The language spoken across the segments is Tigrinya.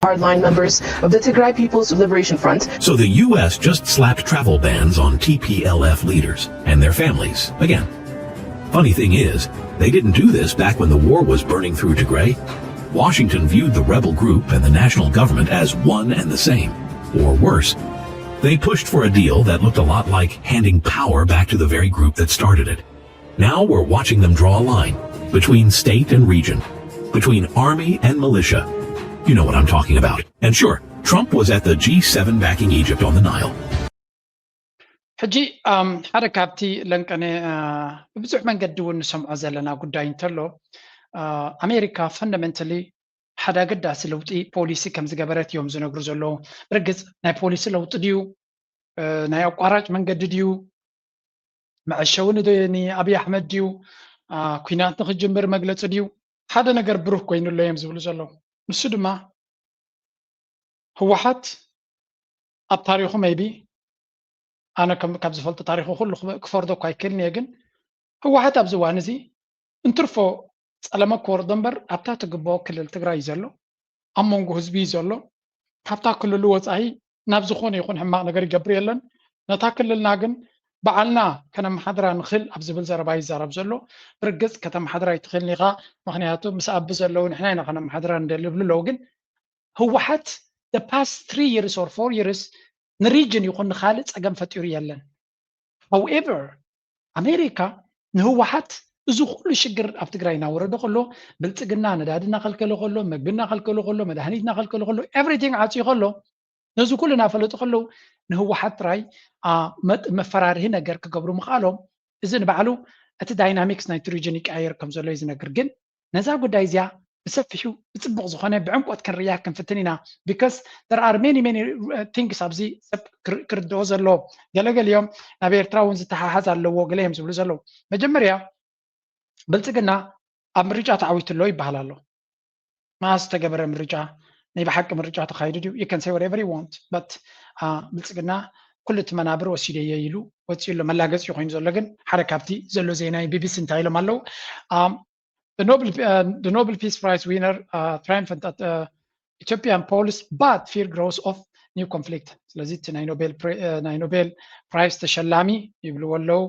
hardline members of the Tigray People's Liberation Front. So the U S just slapped travel bans on T P L F leaders and their families again. Funny thing is, they didn't do this back when the war was burning through Tigray. Washington viewed the rebel group and the national government as one and the same, or worse. They pushed for a deal that looked a lot like handing power back to the very group that started it. Now we're watching them draw a line between state and region, between army and militia. You know what I'm talking about. And sure, Trump was at the G seven backing Egypt on the Nile. ሕጂ ሓደ ካብቲ ለንቀነ ብብዙሕ መንገዲ እውን ንሰምዖ ዘለና ጉዳይ እንተሎ፣ ኣሜሪካ ፈንዳመንታሊ ሓደ ኣገዳሲ ለውጢ ፖሊሲ ከም ዝገበረት እዮም ዝነግሩ ዘለዉ። ብርግፅ ናይ ፖሊሲ ለውጢ ድዩ፣ ናይ ኣቋራጭ መንገዲ ድዩ፣ መዐሸዊ ንኣብይ ኣሕመድ ድዩ፣ ኩናት ንክጅምር መግለፂ ድዩ፣ ሓደ ነገር ብሩህ ኮይኑ ኣሎ እዮም ዝብሉ ዘለዉ። ንሱ ድማ ህወሓት ኣብ ታሪኹ maybe ኣነ ካብ ዝፈልጦ ታሪኹ ኩሉ ክፈርዶ እኳ ኣይክእልን እየ፣ ግን ህወሓት ኣብዚ እዋን እዚ እንትርፎ ፀለመ ክወርዶ እምበር ኣብታ ትግብኦ ክልል ትግራይ እዩ ዘሎ፣ ኣብ መንጎ ህዝቢ እዩ ዘሎ። ካብታ ክልሉ ወፃኢ ናብ ዝኾነ ይኹን ሕማቕ ነገር ይገብር የለን። ነታ ክልልና ግን ባዕልና ከነመሓድራ ንኽእል ኣብ ዝብል ዘረባ ይዛረብ ዘሎ። ብርግፅ ከተመሓድራ ኣይትኽእልን ኢኻ፣ ምክንያቱ ምስ ኣቢ ዘለዉ ንሕና ኢና ከነመሓድራ እንደሊ ይብሉ ኣለዉ። ግን ህወሓት the past three years or four years ንሪጅን ይኹን ንካልእ ፀገም ፈጢሩ የለን። However ኣሜሪካ ንህወሓት እዚ ኩሉ ሽግር ኣብ ትግራይ እናወረደ ከሎ፣ ብልፅግና ነዳዲ እናኸልከለ ከሎ፣ መግቢ እናኸልከለ ከሎ፣ መድሃኒት እናኸልከለ ከሎ፣ everything ዓፅዩ ከሎ፣ ነዚ ኩሉ እናፈለጡ ከለዉ ንህወሓት ጥራይ መፈራርሂ ነገር ክገብሩ ምኽኣሎም፣ እዚ ንባዕሉ እቲ ዳይናሚክስ ናይቲ ሪጅን ይቀያየር ከም ዘሎ እዩ ዝነግር። ግን ነዛ ጉዳይ እዚኣ ብሰፊሑ ብፅቡቕ ዝኾነ ብዕምቆት ክንርእያ ክንፍትን ኢና። Because there are many many things ኣብዚ ሰብ ክርድኦ ዘለዎ። ገለገሊኦም ናብ ኤርትራ እውን ዝተሓሓዝ ኣለዎ ገለ እዮም ዝብሉ ዘለዉ። መጀመርያ ብልፅግና ኣብ ምርጫ ተዓዊቱ ኣሎ ይበሃል ኣሎ። መዓስ ዝተገበረ ምርጫ? ናይ ብሓቂ ምርጫ ተኻይዱ ድዩ? You can say whatever you want, but ብልፅግና ኩሉ እቲ መናብር ወሲደዮ ኢሉ ወፂኡ ኣሎ። መላገፂ ኮይኑ ዘሎ ግን ሓደ ካብቲ ዘሎ ዜና እዩ። ቢቢሲ እንታይ ኢሎም ኣለዉ? The Nobel Peace Prize winner triumphant at Ethiopian polls but fear growth of new conflict። ስለዚ እቲ ናይ ኖቤል ፕራይስ ተሸላሚ ይብልዎ ኣለዉ።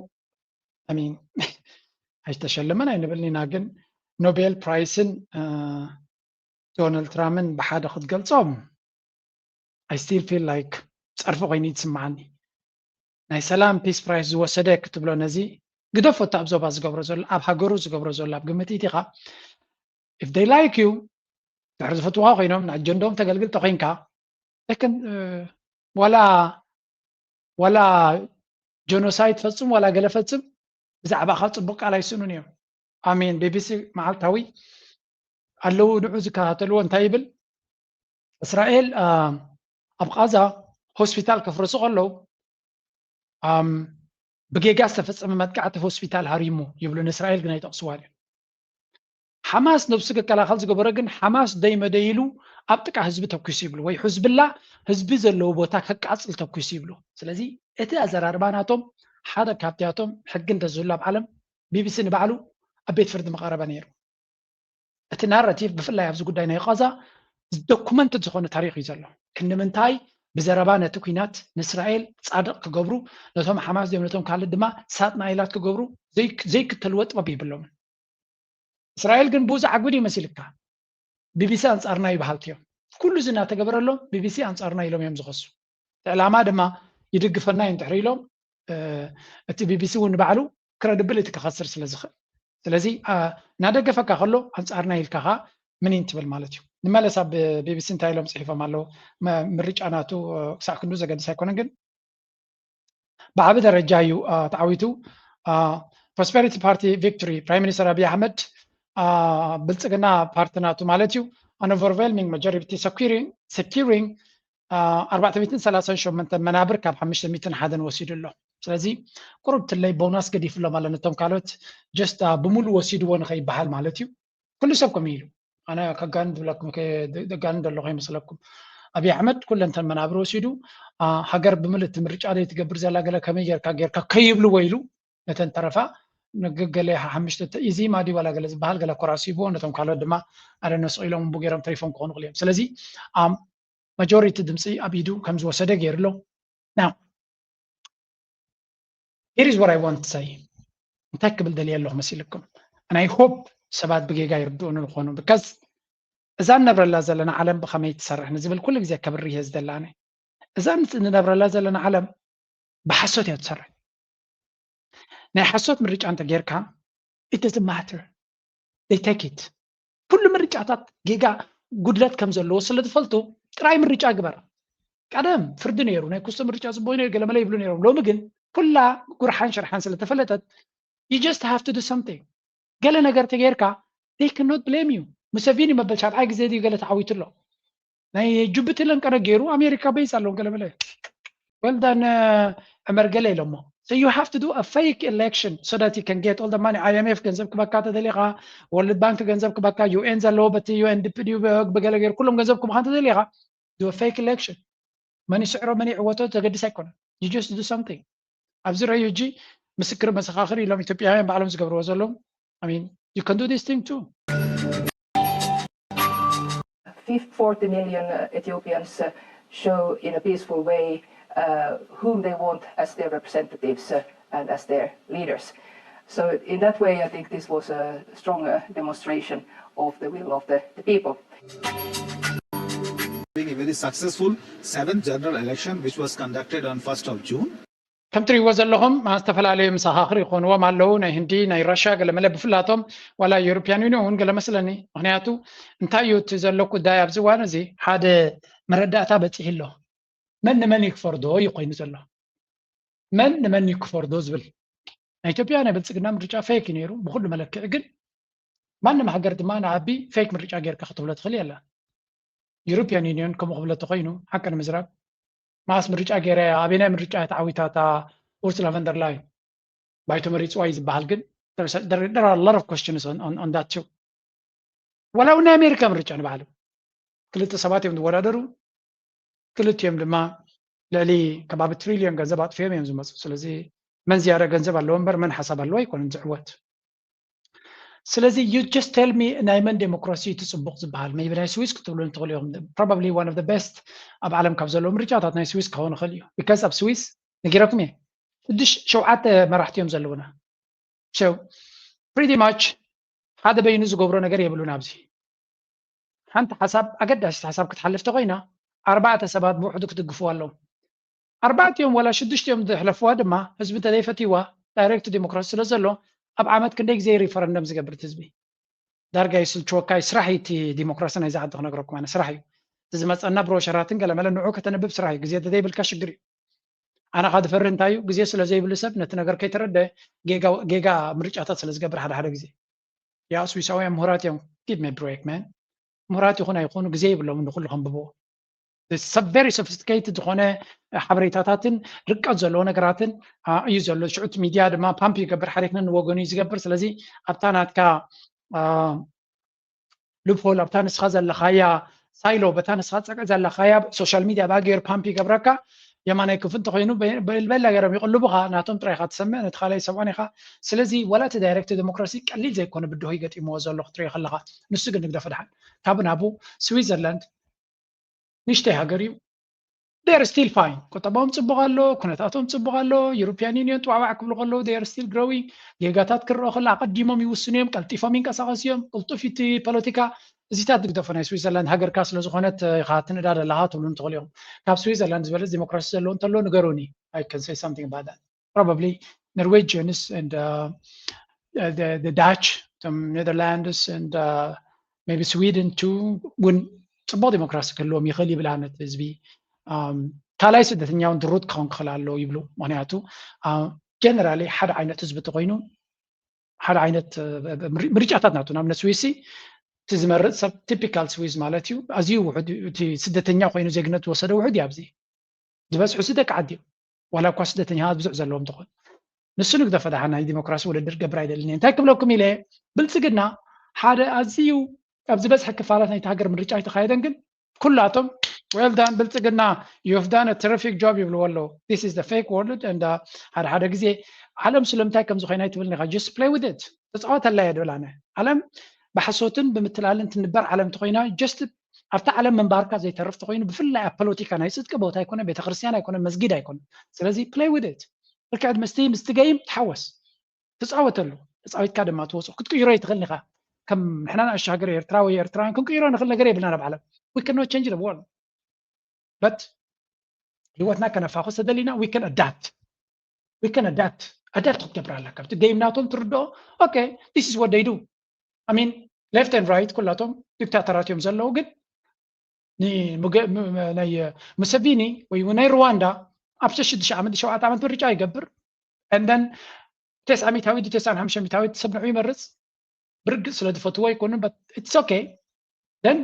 I mean ኣይተሸለመን ኣይንብልን ኢና፣ ግን ኖቤል ፕራይስን ዶናልድ ትራምፕን ብሓደ ክትገልፆም I still feel like ፀርፊ ኮይኑ እዩ ዝስምዓኒ። ናይ ሰላም ፒስ ፕራይስ ዝወሰደ ክትብሎ ነዚ ግደፎ፣ እቲ ኣብ ዞባ ዝገብሮ ዘሎ፣ ኣብ ሃገሩ ዝገብሮ ዘሎ ኣብ ግምት ኢቲኻ። If they like you፣ ድሕሪ ዝፈትዋ ኮይኖም ንኣጀንዳኦም ተገልግል ተኮይንካ፣ ዋላ ዋላ ጀኖሳይድ ፈፅም ዋላ ገለ ፈፅም ብዛዕባኻ ፅቡቅ ቃል ኣይስእኑን እዮም። ኣሜን። ቢቢሲ መዓልታዊ ኣለዉ ንዑ ዝከታተልዎ እንታይ ይብል? እስራኤል ኣብ ቃዛ ሆስፒታል ከፍርሱ ከለዉ ብጌጋ ዝተፈፀመ መጥቃዕቲ ሆስፒታል ሃሪሙ ይብሉ። ንእስራኤል ግን ኣይጠቕስዋን እዮም። ሓማስ ነብሱ ክከላኸል ዝገበረ ግን ሓማስ ደይ መደይ ኢሉ ኣብ ጥቃ ህዝቢ ተኩሱ ይብሉ፣ ወይ ሕዝብላ ህዝቢ ዘለዎ ቦታ ከቃፅል ተኩሱ ይብሉ። ስለዚ እቲ ኣዘራርባ ናቶም ሓደ ካብቲኣቶም ሕጊ እንተዝህሉ ኣብ ዓለም ቢቢሲ ንባዕሉ ኣብ ቤት ፍርዲ ምቐረበ ነይሩ። እቲ ናራቲቭ ብፍላይ ኣብዚ ጉዳይ ናይ ቃዛ ዶኩመንትድ ዝኾነ ታሪክ እዩ ዘሎ። ክንዲ ምንታይ ብዘረባ ነቲ ኩናት ንእስራኤል ፃድቕ ክገብሩ፣ ነቶም ሓማስ ድዮም ነቶም ካልእ ድማ ሳጥናኤላት ክገብሩ ዘይክተልዎ ጥበብ የብሎምን። እስራኤል ግን ብኡ ዝዓግብ ድዩ መሲልካ? ቢቢሲ ኣንፃርና እዩ በሃልቲ እዮም። ኩሉ እዚ እናተገበረሎም ቢቢሲ ኣንፃርና ኢሎም እዮም ዝኸሱ። እቲ ዕላማ ድማ ይድግፈና እዩ እንድሕር ኢሎም እቲ ቢቢሲ እውን ንባዕሉ ክረድብሊቲ ክኸስር ስለ ዝኽእል። ስለዚ እናደገፈካ ከሎ ኣንፃርና ኢልካ ከዓ ምኒን ትብል ማለት እዩ። ንመለስ ኣብ ቢቢሲ እንታይ ኢሎም ፅሒፎም ኣለዉ? ምርጫ ናቱ ክሳዕ ክንዱ ዘገድስ ኣይኮነን፣ ግን ብዓቢ ደረጃ እዩ ተዓዊቱ። ፕሮስፐሪቲ ፓርቲ ቪክቶሪ፣ ፕራይም ሚኒስተር ኣብይ ኣሕመድ ብልፅግና ፓርቲ ናቱ ማለት እዩ፣ an overwhelming majority securing ኣርባዕተ ሚእትን ሰላሳን ሸሞንተን መናብር ካብ ሓሙሽተ ሚእትን ሓደን ወሲዱ ኣሎ። ስለዚ ቁሩብ ትለይ ቦናስ ገዲፍሎም ኣሎ ነቶም ካልኦት፣ ጀስት ብሙሉ ወሲድዎ ንኸይበሃል ማለት እዩ። ኩሉ ሰብ ከምኡ ኢሉ፣ ኣነ ከጋንድ ዝብለኩም ደጋንድ ኣለኹ ይመስለኩም። ኣብይ ኣሕመድ ኩለንተን መናብር ወሲዱ፣ ሃገር ብምልእቲ ምርጫ ዘይትገብር ዘላ ገለ ከመይ ጌርካ ጌርካ ከይብልዎ ኢሉ ነተን ተረፋ ገለ ሓምሽተ ኢዚማ ድዩ ዋላ ገለ ዝበሃል ገለ ኮራሲብዎ፣ ነቶም ካልኦት ድማ ኣደ ነስቕ ኢሎም እምቡ ገይሮም ተሪፎም ክኾኑ ክልዮም። ስለዚ ኣም ማጆሪቲ ድምፂ ኣብ ኢዱ ከም ዝወሰደ ገይሩ ኣሎ። Now here is what I want to say። እንታይ ክብል ደልየ ኣለኹ መሲልኩም? And I hope ሰባት ብጌጋ ይርድኡኒ ይኾኑ። Because እዛ ንነብረላ ዘለና ዓለም ብኸመይ ትሰርሕ ንዝብል ኩሉ ግዜ ከብርህ እየ ዝደላነ። እዛ ንነብረላ ዘለና ዓለም ብሓሶት እያ ትሰርሕ። ናይ ሓሶት ምርጫ እንተ ጌርካ it doesn't matter, they take it። ኩሉ ምርጫታት ጌጋ ጉድለት ከም ዘለዎ ስለ ዝፈልጡ ጥራይ ምርጫ ግበር። ቀደም ፍርዲ ነይሩ፣ ናይ ኩስቶ ምርጫ ጽቡቕ ነይሩ፣ ገለመለ ይብሉ ነይሮም። ሎሚ ግን ኩላ ጉርሓን ሽርሓን ስለ ተፈለጠት you just have to do something። ገለ ነገር ተጌርካ they cannot blame you። ሙሰቪኒ መበል ሻብዓይ ግዜ ድዩ ገለ ተዓዊቱ ኣሎ። ናይ ጁፒተር ለንቀነ ገይሩ ኣሜሪካ ቤዝ ኣለዎም ገለመለ። Well done ዕመር ገለ ኢሎሞ። So you have to do a fake election so that you can get all the money. I M F ገንዘብ ክበካ ተደሊኻ፣ ወርልድ ባንክ ገንዘብ ክበካ፣ ዩ ኤን ዘለዎ በቲ ዩ ኤን ዲ ፒ ድዩ ብገለ ገይሩ ኩሎም ገንዘብ ክበካ ተደሊኻ do a fake election። መን ይስዕሮ መን ይዕወቶ ዘገድስ ኣይኮነን። You just do something። ኣብዚ ረዩ ሕጂ ምስክር መሰኻኽር ኢሎም ኢትዮጵያውያን ባዕሎም ዝገብርዎ ዘለዉ። I mean you can do this thing too። Fif- forty million uh, Ethiopians uh, show in a peaceful way uh, whom they want as their representatives uh, and as their leaders. So in that way, I think this was a strong uh, demonstration of the will of the, the people. Being a very successful seventh general election which was conducted on first of June. ከም ትሪእዎ ዘለኹም ማ- ዝተፈላለዩ መሰኻኽር ይኾንዎም ኣለዉ። ናይ ህንዲ፣ ናይ ራሽያ ገለመለ ብፍላቶም ዋላ ዩሮፒያን ዩኒዮን እውን ገለ መስለኒ። ምክንያቱ እንታይ እዩ እቲ ዘሎ ጉዳይ ኣብዚ እዋን እዚ ሓደ መረዳእታ በፂሑ ኣሎ። መን ንመን እዩ ክፈርዶ እዩ ኮይኑ ዘሎ። መን ንመን እዩ ክፈርዶ ዝብል ናይ ኢትዮጵያ ናይ ብልፅግና ምርጫ ፌክ እዩ ነይሩ ብኩሉ መለክዒ። ግን ማንም ሃገር ድማ ንዓቢ ፌክ ምርጫ ጌርካ ክትብሎ ትኽእል የላ። ዩሮፒያን ዩኒዮን ከምኡ ክብሎ ተኮይኑ ሓቂ ንምዝራብ ማስ ምርጫ ገይረ ኣበናይ ምርጫ ተዓዊታ እታ ኡርሱላ ቨንደርላይን ባይቶ መሪፅዋ እዩ ዝበሃል። ግን there are a lot of questions on that too። ወላ እውን ናይ ኣሜሪካ ምርጫ ንባዕሉ ክልተ ሰባት እዮም ዝወዳደሩ። ክልቲኦም ድማ ልዕሊ ከባቢ ትሪልዮን ገንዘብ ኣጥፊኦም እዮም ዝመፁ። ስለዚ መን ዝያዳ ገንዘብ ኣለዎ እምበር መን ሓሳብ ኣለዎ ኣይኮነን ዝዕወት። ስለዚ you just tell me ናይ መን ዴሞክራሲ እዩ እቲ ፅቡቕ ዝበሃል? Maybe ናይ ስዊስ ክትብሉ ትኽእሉ ኢኹም። Probably one of the best ኣብ ዓለም ካብ ዘለዉ ምርጫታት ናይ ስዊስ ክኸውን ይኽእል እዩ። Because ኣብ ስዊስ ነጊረኩም እየ ሽዱሽተ ሸውዓተ መራሕቲ እዮም ዘለዉና። So pretty much ሓደ በይኑ ዝገብሮ ነገር የብሉን። ኣብዚ ሓንቲ ሓሳብ ኣገዳሲት ሓሳብ ክትሓልፍ ተኮይና ኣርባዕተ ሰባት ብውሕዱ ክድግፍዋ ኣለዎም። ኣርባዕቲኦም ዋላ ሽዱሽቲኦም ዝሕለፍዋ ድማ ህዝቢ እንተዘይፈትይዋ ዳይሬክት ዲሞክራሲ ስለ ዘሎ ኣብ ዓመት ክንደይ ግዜ ሪፈረንደም ዝገብር እቲ ህዝቢ? ዳርጋ ይስልችወካ እዩ። ስራሕ እዩ እቲ ዲሞክራሲ ናይዚ ዓዲ ክነግረኩም ኣነ ስራሕ እዩ። እቲ ዝመፀና ብሮሸራትን ገለመለ ንዑ ከተንብብ ስራሕ እዩ። ግዜ ተዘይብልካ ሽግር እዩ። ኣነ ካ ዝፈሪ እንታይ እዩ ግዜ ስለ ዘይብሉ ሰብ ነቲ ነገር ከይተረደ ጌጋ ምርጫታት ስለ ዝገብር ሓደ ሓደ ግዜ ያ ስዊሳውያን ምሁራት እዮም። Give me break man። ምሁራት ይኹን ኣይኹኑ ግዜ ይብሎም ንኩሉ ከንብብዎ። Very sophisticated ዝኾነ ሓበሬታታትን ርቀት ዘለዎ ነገራትን እዩ ዘሎ። ሽዑት ሚድያ ድማ ፓምፕ ይገብር ሓሪክነ ንወገኑ እዩ ዝገብር። ስለዚ ኣብታ ናትካ ሉፕሆል ኣብታ ንስኻ ዘለኻያ ሳይሎ በታ ንስኻ ፀቅዕ ዘለኻያ ሶሻል ሚድያ ብኣ ገይሩ ፓምፕ ይገብረካ። የማናይ ክፉ እንተኮይኑ በላ ገይሮም ይቅልቡኻ ናቶም ጥራይ ኢኻ ትሰምዕ ነቲ ካልኣይ ሰብዖን ኢኻ። ስለዚ ዋላ እቲ ዳይሬክት ዲሞክራሲ ቀሊል ዘይኮነ ብድሆ ይገጢምዎ ዘሎ ክትሪኦ ከለኻ ንሱ ግን ንግደፎ ድሓን ካብ ናቡ ስዊዘርላንድ ንእሽተይ ሃገር እዩ። They're still fine። ቁጠባኦም ፅቡቕ ኣሎ፣ ኩነታቶም ፅቡቕ ኣሎ። ዩሮፒያን ዩኒዮን ጥዋዕዋዕ ክብሉ ከለዉ they're still growing። ጌጋታት ክረኦ ከሎ ኣቐዲሞም ይውስኑ እዮም፣ ቀልጢፎም ይንቀሳቐሱ እዮም። ቅልጡፍ እቲ ፖለቲካ እዚታት ንግደፎ ናይ ስዊዘርላንድ ሃገርካ ስለ ዝኾነት ኢኻ ትንእዳ ዘለኻ ትብሉ እንትኽእሉ እዮም። ካብ ስዊዘርላንድ ዝበለፅ ዲሞክራሲ ዘለዎ እንተሎ ንገሩኒ። I can say something about that። Probably Norwegians and uh, the, the Dutch, the Netherlands and uh, maybe Sweden too እውን ፅቡቅ ዲሞክራሲ ክህልዎም ይኽእል ይብል ኣነት ህዝቢ ካልኣይ ስደተኛ እውን ድሩት ክኸውን ክኽእል ኣለዎ ይብሉ። ምክንያቱ ጀነራሊ ሓደ ዓይነት ህዝቢ ተኮይኑ ሓደ ዓይነት ምርጫታት ናቱ ንኣብነት ስዊሲ እቲ ዝመርፅ ሰብ ቲፒካል ስዊዝ ማለት እዩ ኣዝዩ ውሑድ እቲ ስደተኛ ኮይኑ ዜግነት ዝወሰደ ውሑድ እዩ ኣብዚ ዝበዝሑ ሲ ደቂ ዓዲ እዮም ዋላ እኳ ስደተኛታት ብዙሕ ዘለዎም ተኾን ንሱ ንግደፈ ደሓን ናይ ዲሞክራሲ ውድድር ገብር ኣይደልን እየ እንታይ ክብለኩም ኢለ ብልፅግና ሓደ ኣዝዩ ኣብ ዝበዝሐ ክፋላት ናይቲ ሃገር ምርጫ ኣይተኻየደን ግን ኩላቶም well done ብልፅግና, you've done a terrific job ይብልዎ ኣለዉ። This is the fake world and ሓደ ሓደ ግዜ ዓለም ስለምንታይ ከም ዝኾይና ኣይትብልን ኢኻ፣ just play with it፣ ተፃወተላ እየ ድብል ኣነ። ዓለም ብሓሶትን ብምትላልን ትንበር ዓለም ተኾይና just ኣብታ ዓለም ምንባርካ ዘይተርፍ ተኾይኑ፣ ብፍላይ ኣብ ፖለቲካ ናይ ፅድቂ ቦታ ኣይኮነ፣ ቤተክርስትያን ኣይኮነ፣ መስጊድ ኣይኮነ። ስለዚ play with it፣ ልክዕ ምስቲ ምስቲ game ተሓወስ፣ ተፃወተሉ። ተፃዊትካ ድማ ትወፅኦ ክትቅይሮ ይትኽእል ኢኻ። ከም ንሕና ንኣሽቱ ሃገር ኤርትራ ወይ ኤርትራውያን ክንቅይሮ ንኽእል ነገር የብልና ናብ ዓለም። We cannot change the world, but ህይወትና ከነፋኹስ ተደሊና we can adapt, we can adapt. Adapt ክትገብር ኣለካ። እቲ game ናቶም ትርድኦ፣ okay, this is what they do. I mean, left and right ኩላቶም ዲክታተራት እዮም ዘለዉ፣ ግን ናይ ሙሰቪኒ ወይ ናይ ሩዋንዳ ኣብ ሽዱሽተ ዓመት ሸውዓተ ዓመት ምርጫ ይገብር፣ and then ተስዓ ሚእታዊት ተስዓን ሓሙሽተ ሚእታዊት ሰብ ንዑ ይመርፅ። ብርግፅ ስለ ዝፈትዎ ኣይኮኑን፣ but it's okay። Then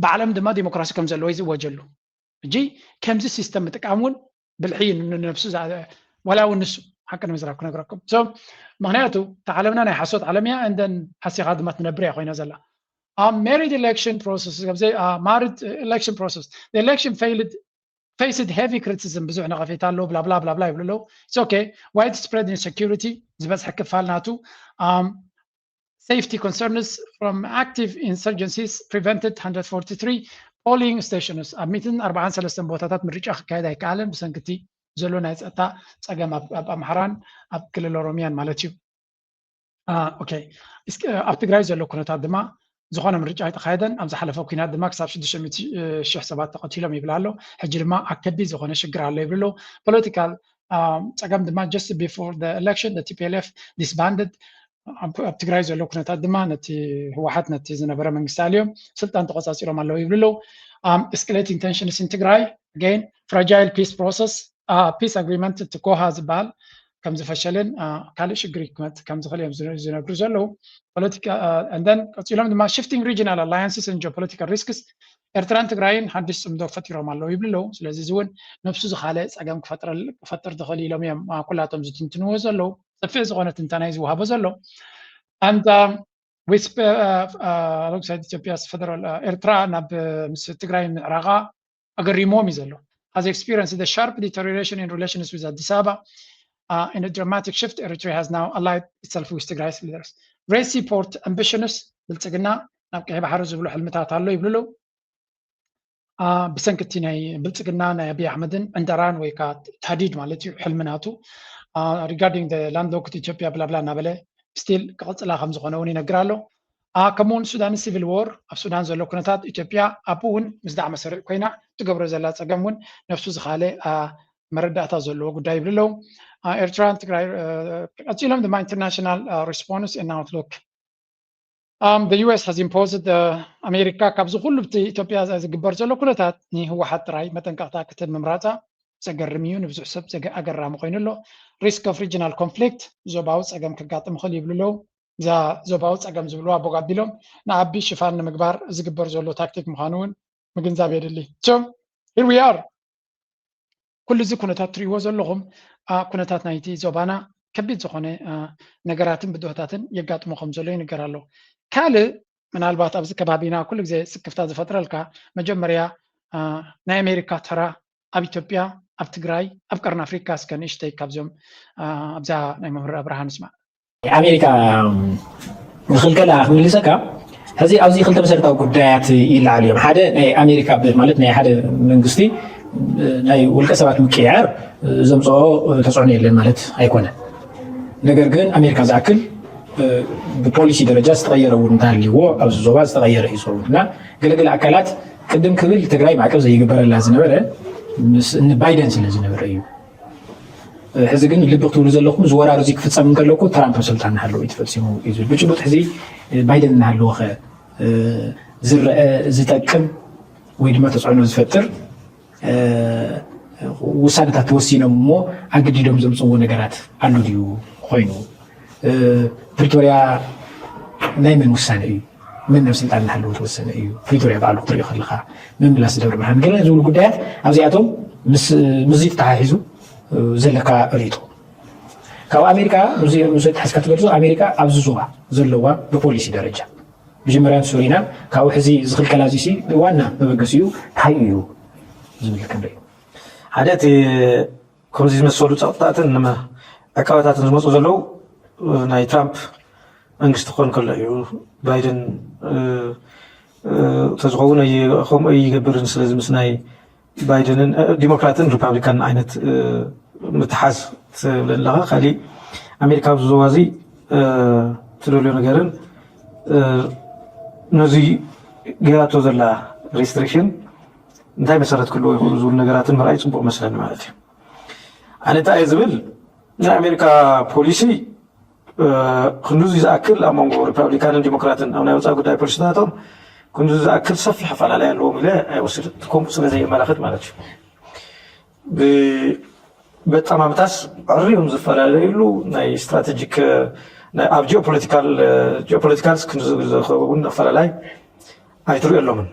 ብዓለም ድማ ዲሞክራሲ ከም ዘለዎ እዩ ዝወጀሉ። እጂ ከምዚ ሲስተም ምጥቃም እውን ብልሒ እዩ ንነብሱ፣ ዋላ እውን ንሱ ሓቂ ንምዝራብ ክነግረኩም። So ምክንያቱ እታ ዓለምና ናይ ሓሶት ዓለም እያ። And then ሓሲኻ ድማ ትነብር እያ ኮይና ዘላ። ኣብ married election process፣ married election process, the election failed, faced heavy criticism፣ ብዙሕ ነቐፌታ ኣሎ፣ ብላብላ ብላብላ ይብሉ ኣለዉ። It's okay. Widespread insecurity፣ ዝበዝሐ ክፋል ናቱ safety concerns from active insurgencies prevented one hundred forty-three polling stations፣ ኣብ ሚእትን ኣርባዓን ሰለስተን ቦታታት ምርጫ ክካየድ ኣይከኣለን ብሰንክቲ ዘሎ ናይ ፀጥታ ፀገም ኣብ ኣምሓራን ኣብ ክልል ኦሮሚያን ማለት እዩ። ኣብ ትግራይ ዘሎ ኩነታት ድማ ዝኾነ ምርጫ ኣይተኻየደን። ኣብ ዝሓለፈ ኩናት ድማ ክሳብ ሽዱሽተ ሚእቲ ሺሕ ሰባት ተቐቲሎም ይብል ኣሎ። ሕጂ ድማ ኣብ ከቢድ ዝኾነ ሽግር ኣሎ ይብል ኣሎ። ፖለቲካል ፀገም ድማ just before the election the T P L F disbanded። ኣብ ትግራይ ዘሎ ኩነታት ድማ ነቲ ህወሓት ነቲ ዝነበረ መንግስቲ ኣልዮም ስልጣን ተቆፃፂሮም ኣለዉ ይብሉ ኣለዉ። Escalating tensions in ትግራይ፣ again fragile peace process፣ peace agreement እቲ ኮሃ ዝበሃል ከም ዝፈሸልን ካልእ ሽግር ክመፅእ ከም ዝኽእል እዮም ዝነግሩ ዘለዉ። ፖለቲካ and then ቀፂሎም ድማ shifting regional alliances and geopolitical risks ኤርትራን ትግራይን ሓድሽ ፅምዶ ፈጢሮም ኣለዉ ይብሉ ኣለዉ። ስለዚ እዚ እውን ነብሱ ዝኻለ ፀገም ክፈጥር ዝኽእል ኢሎም እዮም ኩላቶም ዝትንትንዎ ዘለዉ። ሰፊሕ ዝኾነ ትንተና እዩ ዝወሃቦ ዘሎ። And with alongside ኢትዮጵያ ፌደራል ኤርትራ ናብ ምስ ትግራይ ምዕራቓ ኣገሪሞም እዩ ዘሎ። Has experienced a sharp deterioration in relations with Addis Ababa. In a dramatic shift, Eritrea has now allied itself with Tigray's leaders. Raise seaport ambitions፣ ብልፅግና ናብ ቀይ ባሕሪ ዝብሉ ሕልምታት ኣሎ ይብሉ ኣለዉ። ብሰንኪ እቲ ናይ ብልፅግና ናይ ኣብይ ኣሕመድን ዕንደራን ወይ ከዓ ታህዲድ ማለት እዩ ሕልሚ ናቱ፣ regarding the landlocked ኢትዮጵያ ብላብላ እናበለ still ክቕፅላ ከም ዝኾነ እውን ይነግር ኣሎ። ከምኡ እውን ሱዳን civil war፣ ኣብ ሱዳን ዘሎ ኩነታት ኢትዮጵያ ኣብኡ እውን ምስ ዳዕመ ሰሪዕ ኮይና ትገብሮ ዘላ ፀገም እውን ነብሱ ዝኻለ መረዳእታ ዘለዎ ጉዳይ ይብሉ ኣለዉ። ኤርትራን ትግራይ ቀፂሎም ድማ international response and outlook። The U S has imposed ኣሜሪካ ካብዚ ኩሉ ብቲ ኢትዮጵያ ዝግበር ዘሎ ኩነታት ንህወሓት ጥራይ መጠንቀቕታ ክትህብ ምምራፃ ዘገርም እዩ። ንብዙሕ ሰብ ኣገራሚ ኮይኑ ኣሎ። Risk of regional conflict፣ ዞባዊ ፀገም ከጋጥም ይኽእል ይብሉ ኣለዉ። እዛ ዞባዊ ፀገም ዝብልዋ ቦግ ኣቢሎም ንኣቢ ሽፋን ንምግባር ዝግበር ዘሎ ታክቲክ ምዃኑ እውን ምግንዛብ የድሊ። So here we are። ኩሉ እዚ ኩነታት ትሪእዎ ዘለኹም ኩነታት ናይቲ ዞባና ከቢድ ዝኾነ ነገራትን ብድሆታትን የጋጥሞ ከም ዘሎ ይንገር ኣሎ። ካልእ ምናልባት ኣብዚ ከባቢና ኩሉ ግዜ ስክፍታ ዝፈጥረልካ መጀመርያ ናይ ኣሜሪካ ተራ ኣብ ኢትዮጵያ፣ ኣብ ትግራይ፣ ኣብ ቀርኒ ኣፍሪካ እስከ ንእሽተይ ካብዞም ኣብዛ ናይ መምህር ኣብርሃ ንስማዕ። ኣሜሪካ ንኽልከላ ክምልሰካ ሕዚ ኣብዚ ክልተ መሰረታዊ ጉዳያት ይለዓሉ እዮም። ሓደ ናይ ኣሜሪካ ማለት ናይ ሓደ መንግስቲ ናይ ውልቀ ሰባት ምቅያር ዘምፅኦ ተፅዕኖ የለን ማለት ኣይኮነን። ነገር ግን ኣሜሪካ ዝኣክል ብፖሊሲ ደረጃ ዝተቐየረ እውን እንተሃልይዎ ኣብዚ ዞባ ዝተቐየረ እዩ ዝኸውን እና ገለገለ ኣካላት ቅድም ክብል ትግራይ ማዕቀብ ዘይግበረላ ዝነበረ ምስ እኒ ባይደን ስለ ዝነበረ እዩ። ሕዚ ግን ልቢ ክትብሉ ዘለኹም እዚ ወራር እዚ ክፍፀም እንከሎ እኮ ትራምፕ ኣብ ስልጣን እናሃለወ እዩ ተፈፂሙ እዩ ዝብል። ብጭቡጥ ሕዚ ባይደን እናሃለወኸ ዝረአ ዝጠቅም ወይ ድማ ተፅዕኖ ዝፈጥር ውሳነታት ተወሲኖም እሞ ኣገዲዶም ዘምፅዎ ነገራት ኣሎ ድዩ ኮይኑ ፕሪቶሪያ ናይ መን ውሳነ እዩ? መን ናብ ስልጣን እናሃለወ ተወሰነ እዩ? ፕሪቶሪያ በዓሉ ክትሪኦ ከለካ ምምላስ ደብረ ብርሃን ገለ ዝብሉ ጉዳያት ኣብዚኣቶም ምስዚ ተተሓሒዙ ዘለካ ርእይቶ ካብ ኣሜሪካ ምስዚ ተሓዝካ ትገልፆ ኣሜሪካ ኣብዚ ዞባ ዘለዋ ብፖሊሲ ደረጃ መጀመርያ ንሱ ርኢና፣ ካብኡ ሕዚ ዝኽልከላ እዚሲ ዋና መበገሲኡ እንታይ እዩ ዝብል ክንርኢ። ሓደ እቲ ከምዚ ዝመሰሉ ጸቕጥታትን ንመ-፣ ዕቃበታትን ዝመፁ ዘለዉ ናይ ትራምፕ መንግስቲ ክኾን ከሎ እዩ። ባይደን፣ እ፣ እ፣ ተዝኸውን ኣይ-፣ ከምኡ ኣይገብርን። ስለዚ ምስ ናይ ባይደንን፣ እ፣ ዲሞክራትን ሪፓብሊካን ዓይነት፣ እ፣ ምትሓዝ ትብለለኻ። ካሊእ ኣሜሪካ ኣብዚ ዞባ እዚ፣ እ፣ ትደልዮ ነገርን፣ እ፣ ነዚ ገይራቶ ዘላ ሪስትሪክሽን እንታይ መሰረት ክህልዎ ይኽእሉ ዝብሉ ነገራትን ምርኣይ ፅቡቕ መስለኒ ማለት እዩ። ኣነ እንታይ እየ ዝብል፣ ናይ ኣሜሪካ ፖሊሲ፣ እ፣ ክንዱዚ ዝኣክል ኣብ መንጎ ሪፓብሊካንን ዲሞክራትን ኣብ ናይ ወፃኢ ጉዳይ ፖሊሲታቶም ክንዱዚ ዝኣክል ሰፊሕ ኣፈላለይ ኣለዎም ኢለ ኣይወስድን። ከምኡ ስለ ዘየመላኽት ማለት እዩ። ብ-፣ በጣም ኣመታስ ዕርዮም ዝፈላለዩሉ ናይ ስትራቴጂክ፣ ናይ ኣብ ጂኦፖለቲካል፣ ጂኦፖለቲካልስ ክንዲ ዝኸውን ኣፈላላይ ኣይትሪኦ ኣሎምን።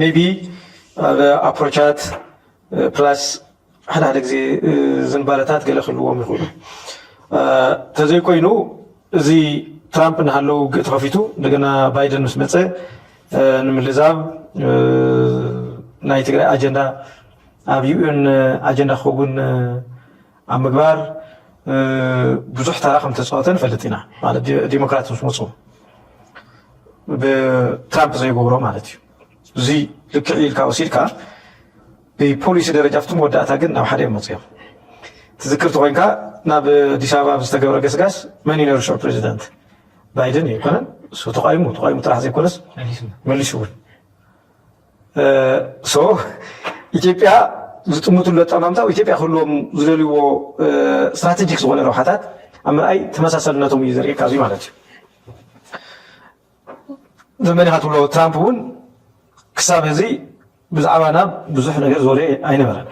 ሜቢ ኣብ ኣፕሮቻት ፕላስ ሓደ ሓደ ግዜ ዝንባለታት ገለ ክህልዎም ይኽእሉ። ተዘይኮይኑ እዚ ትራምፕ እናሃለዉ ውግእ ተኸፊቱ፣ እንደገና ባይደን ምስ መፀ ንምልዛብ ናይ ትግራይ ኣጀንዳ ኣብ ዩኤን ኣጀንዳ ክኸውን ኣብ ምግባር ብዙሕ ተራ ከም ተፃወተ ንፈልጥ ኢና። ማለት ዲ-፣ ዲሞክራት ምስ መፁ ብትራምፕ ዘይገብሮ ማለት እዩ። እዚ ልክዕ ኢልካ ወሲድካ ብፖሊሲ ደረጃ ኣብቲ መወዳእታ ግን ናብ ሓደ እዮም መፅኦም። ትዝክር ተኮይንካ ናብ ኣዲስ ኣበባ ኣብ ዝተገብረ ገስጋስ መን እዩ ነይሩ ሽዑ ፕሬዚደንት? ባይደን እዩ ኣይኮነን? እሱ ተቃይሙ፣ ተቃይሙ ጥራሕ ዘይኮነስ መሊሱ እውን። ሶ ኢትዮጵያ ዝጥምትሉ ኣጠማምታ ኢትዮጵያ ክህልዎም ዝደልይዎ ስትራቴጂክ ዝኾነ ረብሓታት ኣብ ምርኣይ ተመሳሳልነቶም እዩ ዘርእየካ እዚ ማለት እዩ። ዘመን ኢኻ ትብሎ ትራምፕ እውን ክሳብ እዚ ብዛዕባና ብዙሕ ነገር ዝወረ ኣይነበረን።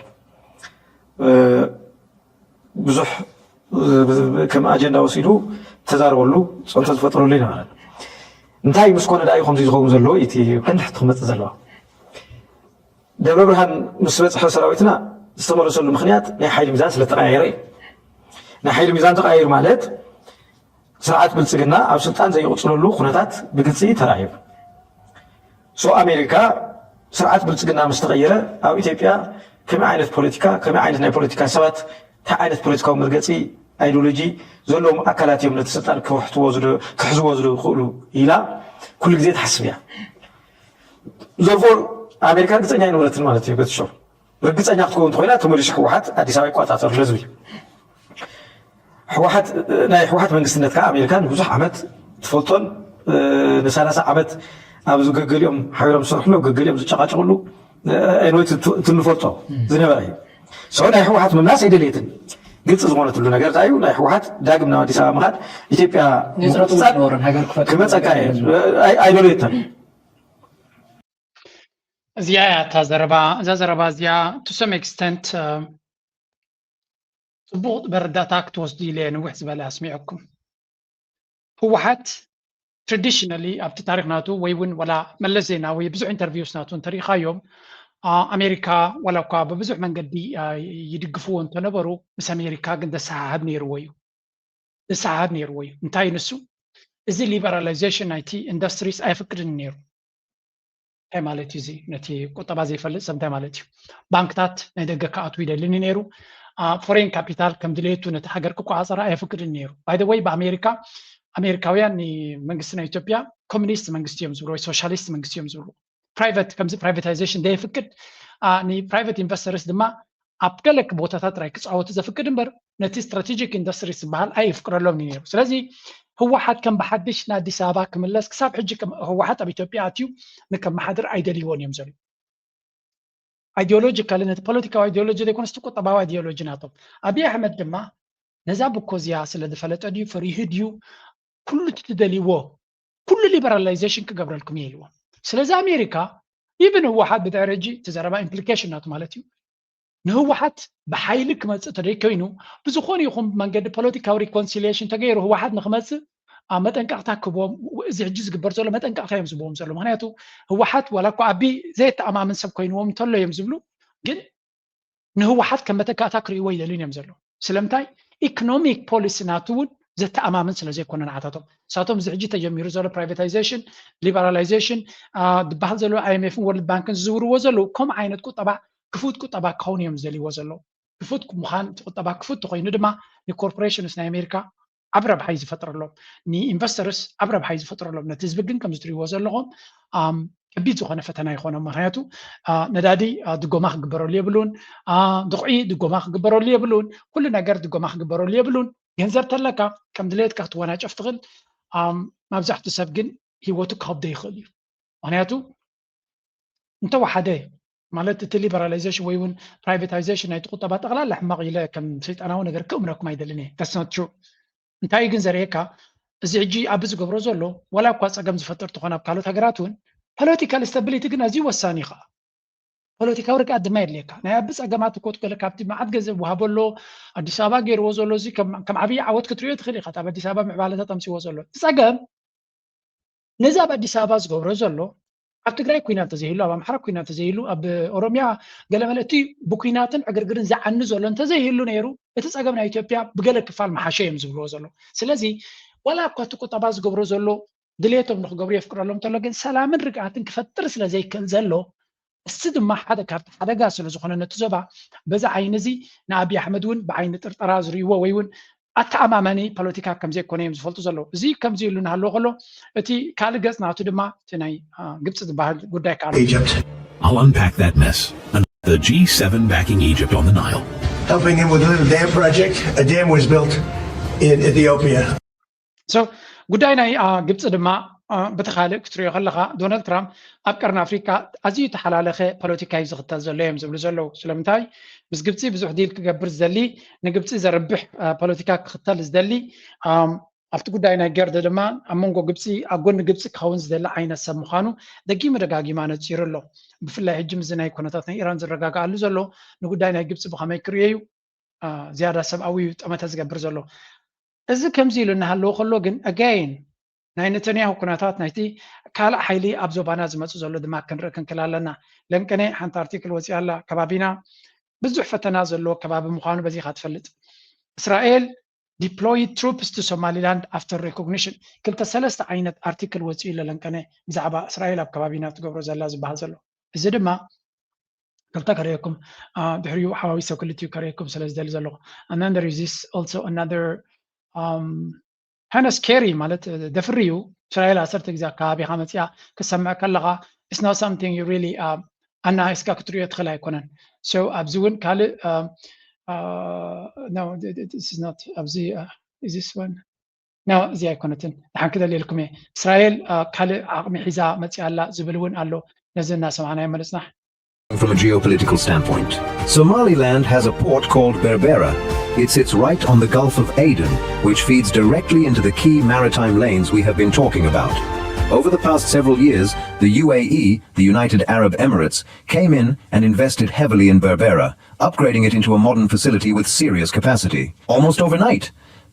ብዙሕ ከም ኣጀንዳ ወሲዱ ተዛርበሉ፣ ፅንቶ ዝፈጥረሉ ኣይነበረን። እንታይ ምስ ኮነ ደኣ እዩ ከምዚ ዝኸውን ዘለዎ? እቲ ቀንዲ ሕቶ ክመፅእ ዘለዋ። ደብረ ብርሃን ምስ በፅሐ ሰራዊትና ዝተመለሰሉ ምኽንያት ናይ ሓይሊ ሚዛን ስለ ተቀያየረ እዩ። ናይ ሓይሊ ሚዛን ተቀያይሩ ማለት ስርዓት ብልፅግና ኣብ ስልጣን ዘይቕፅለሉ ኩነታት ብግልፂ ተራእዩ። ሶ ኣሜሪካ ስርዓት ብልፅግና ምስ ተቐየረ ኣብ ኢትዮጵያ ከመይ ዓይነት ፖለቲካ፣ ከመይ ዓይነት ናይ ፖለቲካ ሰባት፣ እንታይ ዓይነት ፖለቲካዊ መርገፂ፣ ኣይዲዮሎጂ ዘለዎም ኣካላት እዮም ነቲ ስልጣን ክውሕትዎ ዝደ-፣ ክሕዝዎ ዝኽእሉ ኢላ ኩሉ ግዜ ትሓስብ እያ። ዘርፎ ኣሜሪካ ርግፀኛ ኣይነበረትን ማለት እዩ። በትሾ ርግፀኛ ክትከውን እንተኮይና ተመሊሱ ህወሓት ኣዲስ ኣበባ ይቆፃፀር ህዝቢ። ህወሓት፣ ናይ ህወሓት መንግስትነት ከዓ ኣሜሪካ ንብዙሕ ዓመት ትፈልጦን፣ እ፣ ንሰላሳ ዓመት ኣብ ገገሊኦም ሓቢሮም ዝሰርሕሉ፣ ገገሊኦም ዝጨቃጨቅሉ፣ እ፣ ኤንወይ ት-፣ ት-፣ ትንፈልጦ ዝነበረ እዩ። ሶ ናይ ህወሓት ምምላስ ኣይደለየትን። ግልፂ ዝኾነትሉ ነገር እንታይ እዩ? ናይ ህወሓት ዳግም ናብ ኣዲስ ኣበባ ምኻድ ኢትዮጵያ ናይ ስርዓት ምቁፅፃር ዝነበረን ሃገር ክፈጥር ክመፀካ እየ። ዝነበረን። ኣይ-፣ ኣይደለየትን። እዚኣ እያ እታ ዘረባ፣ እዛ ዘረባ እዚኣ to some extent፣ እ፣ ጽቡቕ መረዳእታ ክትወስዱ ኢለ እየ ንውሕ ዝበለ ኣስሚዐኩም። ህወሓት traditionally ኣብቲ ታሪኽ ናቱ ወይ እውን ዋላ መለስ ዜናዊ ብዙሕ ኢንተርቪውስ ናቱ እንተሪኢኻዮም፣ ኣ-፣ ኣሜሪካ ዋላ እኳ ብብዙሕ መንገዲ፣ ኣ፣ ይድግፍዎ እንተነበሩ፣ ምስ ኣሜሪካ ግን ዘሰሓሕብ ነይርዎ እዩ። ዘሰሓሕብ ነይርዎ እዩ። እንታይ ንሱ? እዚ ሊበራላይዜሽን ናይቲ ኢንዱስትሪስ ኣየፍቅድን ነይሩ። እንታይ ማለት እዩ እዚ? ነቲ ቁጠባ ዘይፈልጥ ሰብ እንታይ ማለት እዩ? ባንክታት ናይ ደገ ክኣትዉ ይደልን እዩ ነይሩ። ኣ፣ ፎሬን ካፒታል ከም ድሌቱ ነቲ ሃገር ክቆፃፀራ ኣየፍቅድን ነይሩ። By the way፣ ብኣሜሪካ፣ ኣሜሪካውያን ንመንግስቲ ናይ ኢትዮጵያ ኮሚኒስት መንግስቲ እዮም ዝብሉ ወይ ሶሻሊስት መንግስቲ እዮም ዝብሉ። ፕራይቨት፣ ከምዚ ፕራይቬታይዜሽን ዘየፍቅድ፣ ኣ፣ ንፕራይቨት ኢንቨስተርስ ድማ ኣብ ገለ ቦታታት ጥራይ ክፃወቱ ዘፍቅድ እምበር፣ ነቲ ስትራቴጂክ ኢንዱስትሪ ዝበሃል ኣይፍቅረሎም እዩ ነይሩ። ስለዚ ህወሓት ከም ብሓድሽ ንኣዲስ ኣበባ ክምለስ፣ ክሳብ ሕጂ ከም ህወሓት ኣብ ኢትዮጵያ ኣትዩ ንከመሓድር ኣይደልይዎን እዮም ዘለዉ። ኣይዲዮሎጂካሊ፣ ነቲ ፖለቲካዊ ኣይዲዮሎጂ ዘይኮነስ እቲ ቁጠባዊ ኣይዲዮሎጂ ናቶም። ኣብይ ኣሕመድ ድማ ነዛ ብኮ እዚኣ ስለ ዝፈለጠ ድዩ፣ ፈሪሁ ድዩ፣ ኩሉ እቲ ትደልይዎ፣ ኩሉ ሊበራላይዜሽን ክገብረልኩም እየ ኢልዎም። ስለዚ ኣሜሪካ፣ ኢቭን ህወሓት ብድሕሪ ሕጂ እቲ ዘረባ ኢምፕሊኬሽን ናቱ ማለት እዩ፣ ንህወሓት ብሓይሊ ክመፅእ ተደይኮይኑ፣ ብዝኾነ ይኹን መንገዲ ፖለቲካዊ ሪኮንሲሊየሽን ተገይሩ ህወሓት ንክመፅእ፣ ኣ፣ መጠንቀቕታ ክህቦም፣ እዚ ሕጂ ዝግበር ዘሎ መጠንቀቕታ እዮም ዝህብዎም ዘሎ። ምኽንያቱ ህወሓት ዋላ እኳ ኣቢ ዘየተኣማምን ሰብ ኮይንዎም እንተሎ እዮም ዝብሉ፣ ግን ንህወሓት ከም መተካእታ ክርእይዎ ይደልዩን እዮም ዘለዉ። ስለምንታይ? ኢኮኖሚክ ፖሊሲ ናቱ እውን ዘተኣማምን ስለ ዘይኮነ ንዓታቶም። ንሳቶም እዚ ሕጂ ተጀሚሩ ዘሎ ፕራይቬታይዜሽን፣ ሊበራላይዜሽን፣ አ፣ ዝበሃል ዘሎ ኣይ ኤም ኤፍን ወርልድ ባንክን ዝዝውርዎ ዘለዉ ከምኡ ዓይነት ቁጠባ ክፉት ቁጠባ ክኸውን እዮም ዝደልይዎ ዘለዉ። ክፉት ምዃን፣ እቲ ቁጠባ ክፉት ተኾይኑ ድማ ንኮርፖሬሽንስ ናይ ኣሜሪካ ዓብ ረብሓ እዩ ዝፈጥረሎም፣ ንኢንቨስተርስ ዓብ ረብሓ እዩ ዝፈጥረሎም። ነቲ ህዝቢ ግን ከምዚ ትሪእዎ ዘለኹም፣ ኣም፣ ከቢድ ዝኾነ ፈተና ይኾኖም። ምኽንያቱ፣ አ፣ ነዳዲ፣ አ፣ ድጎማ ክግበረሉ የብሉን፣ አ፣ ድኹዒ ድጎማ ክግበረሉ የብሉን፣ ኩሉ ነገር ድጎማ ክግበረሉ የብሉን። ገንዘብ ተለካ ከም ድሌትካ ክትወናጨፍ ትኽእል። ኣም፣ መብዛሕትኡ ሰብ ግን ህይወቱ ክኸብዶ ይኽእል እዩ። ምኽንያቱ እንተወሓደ ማለት እቲ ሊበራላይዜሽን ወይ እውን ፕራይቬታይዜሽን ናይቲ ቁጠባ ጠቕላላ ሕማቕ ኢለ ከም ሰይጣናዊ ነገር ክእምረኩም ኣይደልን እየ። That's not true። እንታይ ግን ዘርእየካ፣ እዚ ሕጂ ኣብ ዝገብሮ ዘሎ ዋላ እኳ ጸገም ዝፈጥር ትኾን ኣብ ካልኦት ሃገራት እውን ፖለቲካል ስታቢሊቲ ግን ኣዝዩ ወሳኒ እዩ። ከዓ ፖለቲካዊ ርግኣት ድማ የድልየካ። ናይ ኣብ ጸገማት እኮ ትኮለ ካብቲ መዓት ገንዘብ ወሃቦ ኣሎ ኣዲስ ኣበባ ገይርዎ ዘሎ እዚ ከም ከም ዓብዪ ዓወት ክትሪኦ ትኽእል ኢኻ። ኣብ ኣዲስ ኣበባ ምዕባለታት ኣምፅዎ ዘሎ እቲ ጸገም ነዚ ኣብ ኣዲስ ኣበባ ዝገብሮ ዘሎ ኣብ ትግራይ ኩናት ተዘይህሉ፣ ኣብ ኣምሓራ ኩናት ተዘይህሉ፣ ኣብ ኦሮሚያ ገለመለ እቲ ብኩናትን ዕግርግርን ዝዓኒ ዘሎ እንተዘይህሉ ነይሩ እቲ ጸገም ናይ ኢትዮጵያ ብገለ ክፋል መሓሸ እዮም ዝብልዎ ዘሎ። ስለዚ ዋላ እኳ እቲ ቁጠባ ዝገብሮ ዘሎ ድሌቶም ንክገብሩ የፍቅረሎም እንተሎ ግን ሰላምን ርግኣትን ክፈጥር ስለ ዘይክእል ዘሎ፣ እዚ ድማ ሓደ ካብቲ ሓደጋ ስለ ዝኾነ ነቲ ዞባ በዚ ዓይኒ እዚ ንኣብይ ኣሕመድ እውን ብዓይኒ ጥርጠራ ዝርእይዎ ወይ እውን ኣተኣማማኒ ፖለቲካ ከም ዘይኮነ እዮም ዝፈልጡ ዘለዉ። እዚ ከምዚ ኢሉ እናሃለዎ ከሎ እቲ ካልእ ገጽ ናቱ ድማ እቲ ናይ አ፣ ግብፂ ዝበሃል ጉዳይ ከዓ ኣሎ። Egypt. I'll unpack that mess. And the G seven backing Egypt on the Nile. Helping him with a little dam project. A dam was built in Ethiopia. So ጉዳይ ናይ አ፣ ግብፂ ድማ አ፣ በቲ ካልእ ክትሪኦ ከለኻ ዶናልድ ትራምፕ ኣብ ቀርኒ ኣፍሪካ ኣዝዩ ተሓላለኸ ፖለቲካ እዩ ዝኽተል ዘሎ እዮም ዝብሉ ዘለዉ። ስለምንታይ ምስ ግብፂ ብዙሕ ዲል ክገብር ዝደሊ ንግብፂ ዘርብሕ አ፣ ፖለቲካ ክኽተል ዝደሊ ኣም፣ ኣብቲ ጉዳይ ናይ ገርድ ድማ ኣብ መንጎ ግብፂ ኣብ ጎኒ ግብፂ ክኸውን ዝደሊ ዓይነት ሰብ ምዃኑ ደጊሙ ደጋጊማ ነፂሩ ኣሎ። ብፍላይ ሕጂ ምስዚ ናይ ኩነታት ናይ ኢራን ዝረጋግኣሉ ዘሎ ንጉዳይ ናይ ግብፂ ብኸመይ ክርእዮ እዩ አ፣ ዝያዳ ሰብኣዊ ጠመተ ዝገብር ዘሎ። እዚ ከምዚ ኢሉ እናሃለዎ ከሎ ግን ኣጋይን ናይ ነተንያሁ ኩነታት ናይቲ ካልእ ሓይሊ ኣብ ዞባና ዝመፅእ ዘሎ ድማ ክንርኢ ክንክል ኣለና። ለንቀነ ሓንቲ ኣርቲክል ወፂኣ ኣላ። ከባቢና ብዙሕ ፈተና ዘለዎ ከባቢ ምዃኑ በዚኻ ትፈልጥ። እስራኤል deployed troops to Somaliland after recognition ክልተ ሰለስተ ዓይነት ኣርቲክል ወፂኡ ኣሎ ለንቀነ ብዛዕባ እስራኤል ኣብ ከባቢና ትገብሮ ዘላ ዝበሃል ዘሎ። እዚ ድማ ክልተ ከርእየኩም ድሕሪኡ ሓዋዊሰ ክልቲኡ ከርእየኩም ስለ ዝደሊ ዘለኹ and then there is this also another um, kind of scary ማለት ደፍሪ እዩ። እስራኤል ዓሰርተ ግዜ ኣካባቢኻ መፅያ ክሰምዕ ከለኻ it's not something you really ኣናኢስካ ክትሪኦ ትኽእል ኣይኮነን። So ኣብዚ እውን ካልእ no this is not ኣብዚ is this one no እዚ ኣይኮነትን። ድሓን ክደልየልኩም እየ። እስራኤል ካልእ ዓቕሚ ሒዛ መፅያ ኣላ ዝብል እውን ኣሎ። ነዚ እናሰማዕናዮ ምንፅናሕ። From a geopolitical standpoint, Somaliland has a port called Berbera. It sits right on the Gulf of Aden, which feeds directly into the key maritime lanes we have been talking about. Over the past several years, the U A E, the United Arab Emirates, came in and invested heavily in Berbera, upgrading it into a modern facility with serious capacity. Almost overnight,